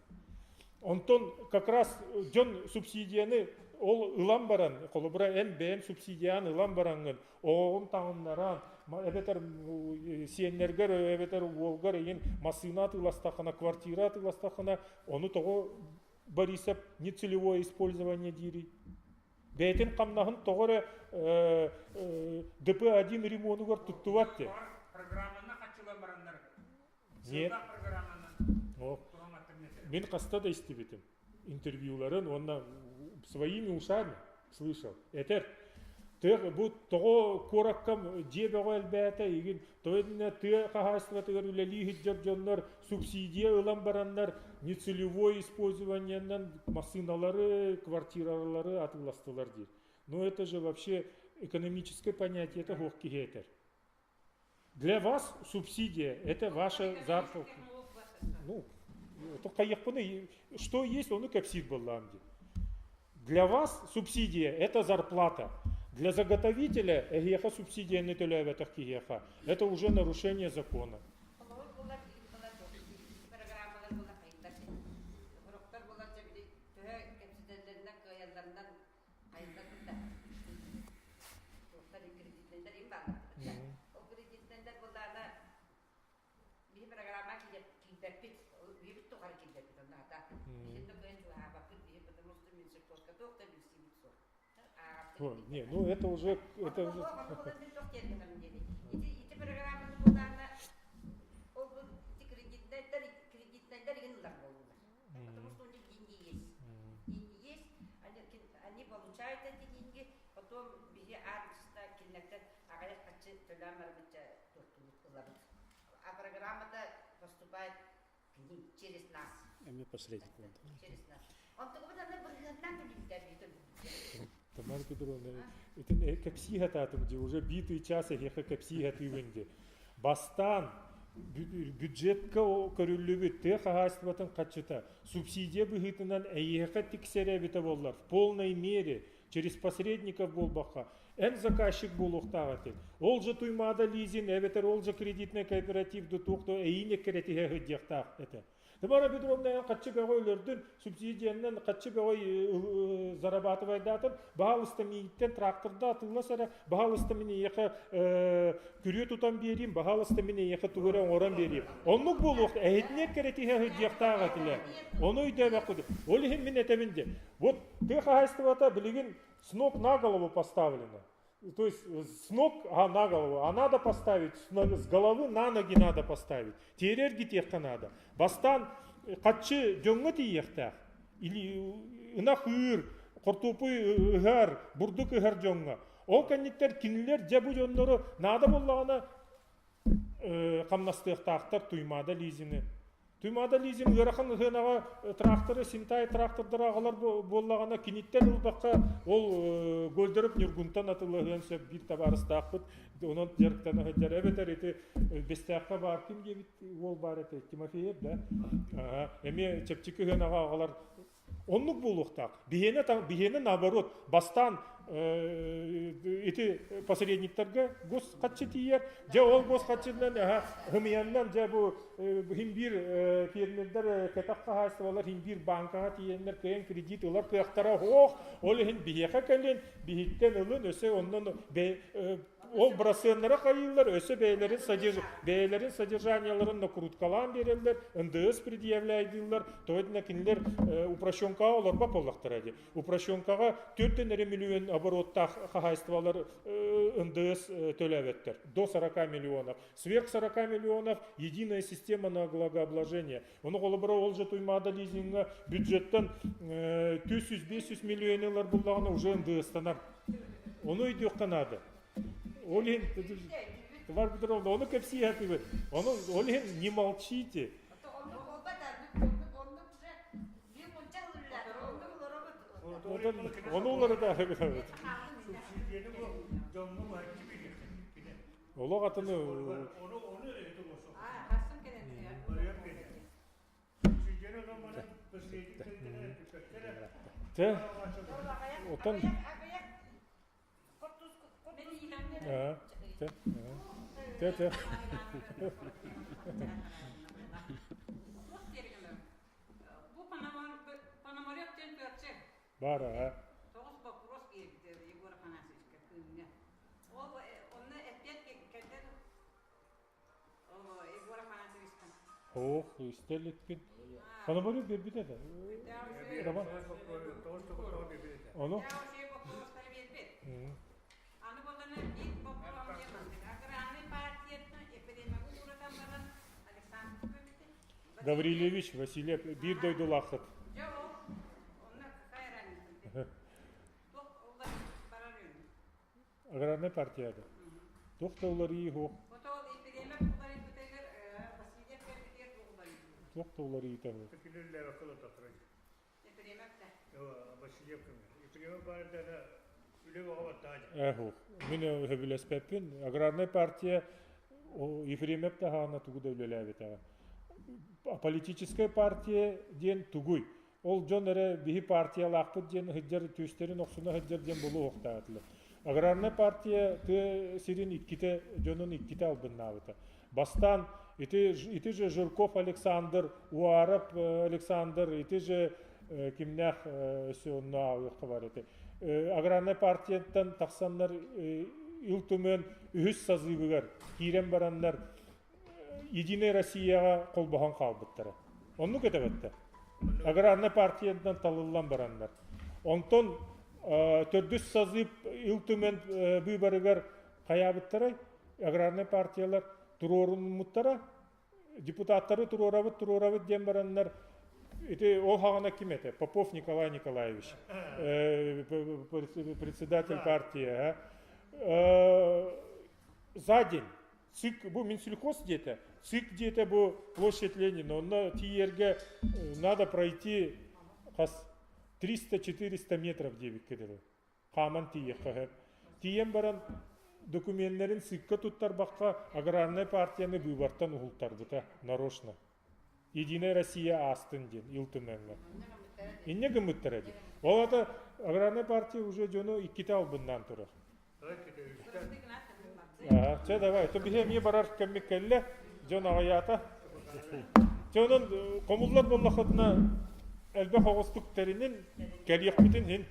Онтон как раз дьон субсидияны ол ылан баран, холобура эн бэйэм субсидияны ылан бараҥҥын, оҕоҕун таҥыннаран, эбэтэр сиэннэргэр, эбэтэр уолгар эйин массыына атыыластаххына, квартира атыыластаххына, ону тоҕо Борисов нецелевое использование диирий? Бэйэтин хамнаһын тоҕо эрэ ДП-1 ремонугар туттубат те. Программаны хаччылан бараннар. Нет. Мин хаста да истибитим. Интервьюларын уонна своими ушами слышал. Этэр бу тоҕо куоракка дьиэ бөҕө элбээтэ игин тоҕо тыа хаһаайыстыбатыгар үлэлии сылдьар дьоннор субсидия ылан бараннар нецелевое использованиенан массыыналары, квартиралары атыыластылар диир. Но это же вообще экономическое понятие, это суох киһи этэр. Для вас субсидия – это ваша зарплата. Ну, что есть, он и кэпсиир буоллаҕым дии. Для вас субсидия – это зарплата. Для заготовителя эһиэхэ субсидияны төлөөбөтөх киһиэхэ это уже нарушение закона. Биһи программа киирбэппит, биһибит тухары киирбэппит оннаата. Биһин да кыайан чугаһаабаппыт, биһи потому что Минсельхозка туох да билсиибит суох. Не, ну это уже... Это уже... Ити, ити программаны булаана ол бу ити кредитнайдар кредитнайдар игин ылар буоллулар. Потому что у них деньги есть. Деньги есть, они, они получают эти деньги, потом биһи аадырыста кинилэртэн аҕыйах хаччы төлөөн барбычча туохтуубут ылабыт. А программата поступает к ним через нас. Эми посредник Через нас. Онтугубут аны бырыһыаннан төлүүллэр Тамара Петровна, итин кэпсии хатаатым дии, уже битый час эһиэхэ кэпсии хатыыбын дии. Бастаан бюджетка көрүллүбүт тыа хаһаайыстыбатын хаччыта субсидия быһыытынан эйиэхэ тиксэрэ эбитэ буоллар в полной мере через посредников буолбакка эн заказчик буолуохтаах этиҥ. Ол же Туймаада лизинг эбэтэр ол же кредитный кооператив да туох да эйиин эккирэтиһэ сылдьыахтаах этэ. Тамара Петровна эн хаччы бөҕө өлөрдүн, субсидиянан хаччы бөҕө зарабатывайдаатын, баһаалыста миигиттэн тракторда атыылас эрэ, баһаалыста мин эйиэхэ күрүө тутан биэриим, баһаалыста мин эйиэхэ тугу эрэ оҥорон биэриим. Оннук буолуох, эһитини эккирэтиһэ сылдьыахтаах этилэр. Ону өйдөөбөккүт. Ол иһин мин этэбин диэн. Вот тыа хаһаайыстыбата билигин с ног на голову поставлено. То есть с ног а, на голову, а надо поставить, с головы на ноги надо поставить. Тиэрэр гитиэххэ надо. Бастаан хаччы дьоҥҥо тиийиэхтээх. Или ынах ыыр, хортуопуй ыһар, бурдук ыһар дьоҥҥо. Ол кэнниттэр кинилэр дьэ бу дьоннору наада буоллаҕына хамнастыахтаахтар Туймаада лизини. Туймаада лизинг ыарахан ыһыанаҕа тракторы, Синтай трактордары аҕалар буоллаҕына киниттэн ылбакка ол Гольдеров Ньургунтан атылаһыан сөп биир табаарыстаахпыт онон дьарыктана сылдьар эбэтэр ити Бэстээххэ баар ким диэбит уол баар этэ Тимофеев да эмиэ чэпчэки ыһыанаҕа аҕалар Оннук буолуохтаах. Биһиэнэ, биһиэнэ наоборот, бастаан ити посредниктарга гос хаччы тиийэр. Дьэ ол гос хаччынан хымыйаннан дьэ бу хин биир фермердэр кэтэх хаһаайыстыбалар хин биир банкаҕа тиийэннэр кыайан кредит ылар кыахтара суох. Ол иһин биһиэхэ кэлин биһиттэн ылын өссө оннон. Ол бырасыаннара хайыыллар, өссө бэйэлэрин бэйэлэрин содержаниеларын накруткалаан биэрэллэр, НДС предъявляйдыыллар, тоҕо диэн кинилэр упрощенкаҕа олорбот буоллахтара дии. Упрощенкаҕа 4 эрэ миллион обороттаах хаһаайыстыбалар НДС төлөөбөттөр. До 40 миллионов. Сверх 40 миллионов единая система налогообложения. Ону холобура ол же Туймаада лизинга бюджеттан 400-500 миллион ылар буллаҕына уже НДС-танар. Ону өйдүөххэ наада. Ол иһин Тамара Петровна, ону кэпсии сатыыбын. Ону ол иһин не молчите. Ону уларыта Олох атыны Те, отон те, те, те. Бу Пономарев диэн көрчү. Бар, а. Тоҕус боппуруос киирбитэ Егор Афанасьевичка күҥҥэ. Ол онно эппиэт кэлдэ Егор Афанасьевичтан. Ох, истэ иликпин. Пономарев биэрбит этэ. Роман. Ону? боппуруостары биэрбит. Аны буоллана биир боппуруос диэн маннык. Аграрнай партияттан Ефремовы ууратан баран Александр көмүтэ. Гаврильевич Васильев биир дойдулааххыт. Дьэ ол онно какая разница? Туох барар үһү? Аграрнай партияда. Туох да уларыйыы суох. Ото ол Ефремов уларыйбытыгар Васильев кэлбитигэр туох уларыйыы? Туох да уларыйыыта суох. Ефремов да. Васильев Ефремов баарда үлэ бөҕө баттаа Ээ Мин сөбүлэспэппин. Аграрнай партия Ефремов таһаана тугу да үлэлээбэтэҕэ. Политическая партия диэн тугуй? Ол дьон эрэ биһи партиялаахпыт диэн сылдьар түстэрин охсуна сылдьар диэн булуохтаатылар. Аграрнай партия тыа сирин иккитэ дьонун иккитэ албыннаабыта. Бастаан ити, ити же Жирков Александр, Уаров Александр, ити же кимнээх өссө онно ааҕыахха бар этэ. Аграрнай партияттан тахсаннар Ил Түмэн үһүс созывыгар киирэн бараннар Единая Россияҕа холбоһон хаалбыттара. Оннук этэбэттэр. Аграрнай партияттан талыллан бараннар. Онтон төрдүс созыв Ил Түмэн быыбарыгар хайаабыттарай аграрнай партиялар туруоруммуттара депутаттары туруорабыт туруорабыт диэн бараннар ити ол хаҕана ким этэ Попов Николай Николаевич председатель партии за день ЦИК бу Минсельхоз диэтэ ЦИК диэтэ бу площадь Ленина онно тиийэргэ надо пройти хас 300-400 метров диэбиккэ дылы хааман тиийиэххэ сөп. Тиийэн баран документнарын ЦИК-ка туттарбакка аграрнай партияны быыбартан уһултарбыта нарочно. Единая Россия аастын диэн Ил Түмэҥҥэ. Инньэ гыммыттара дии. Ол ата аграрнай партия уже дьону иккитэ албыннаан турар. Чэ давай, то биһи эмиэ барар кэммит кэллэ, дьон аҕыйаата. Чэ онон хомуллар буоллаххытына элбэх оҕустук тэринин, кэлиэхпитин иһин.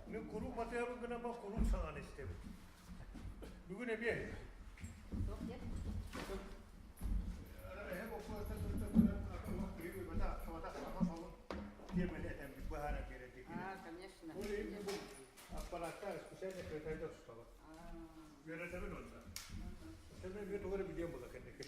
Мин куруук батыһабын гынан куруук саҥаны истэбин. Бүгүн эмиэ. А, конечно. Аппаратта специально кретайда тустабат. Үөрэтэбин онно. Сэмэ эмиэ тугу эрэ билиэн була кэнники.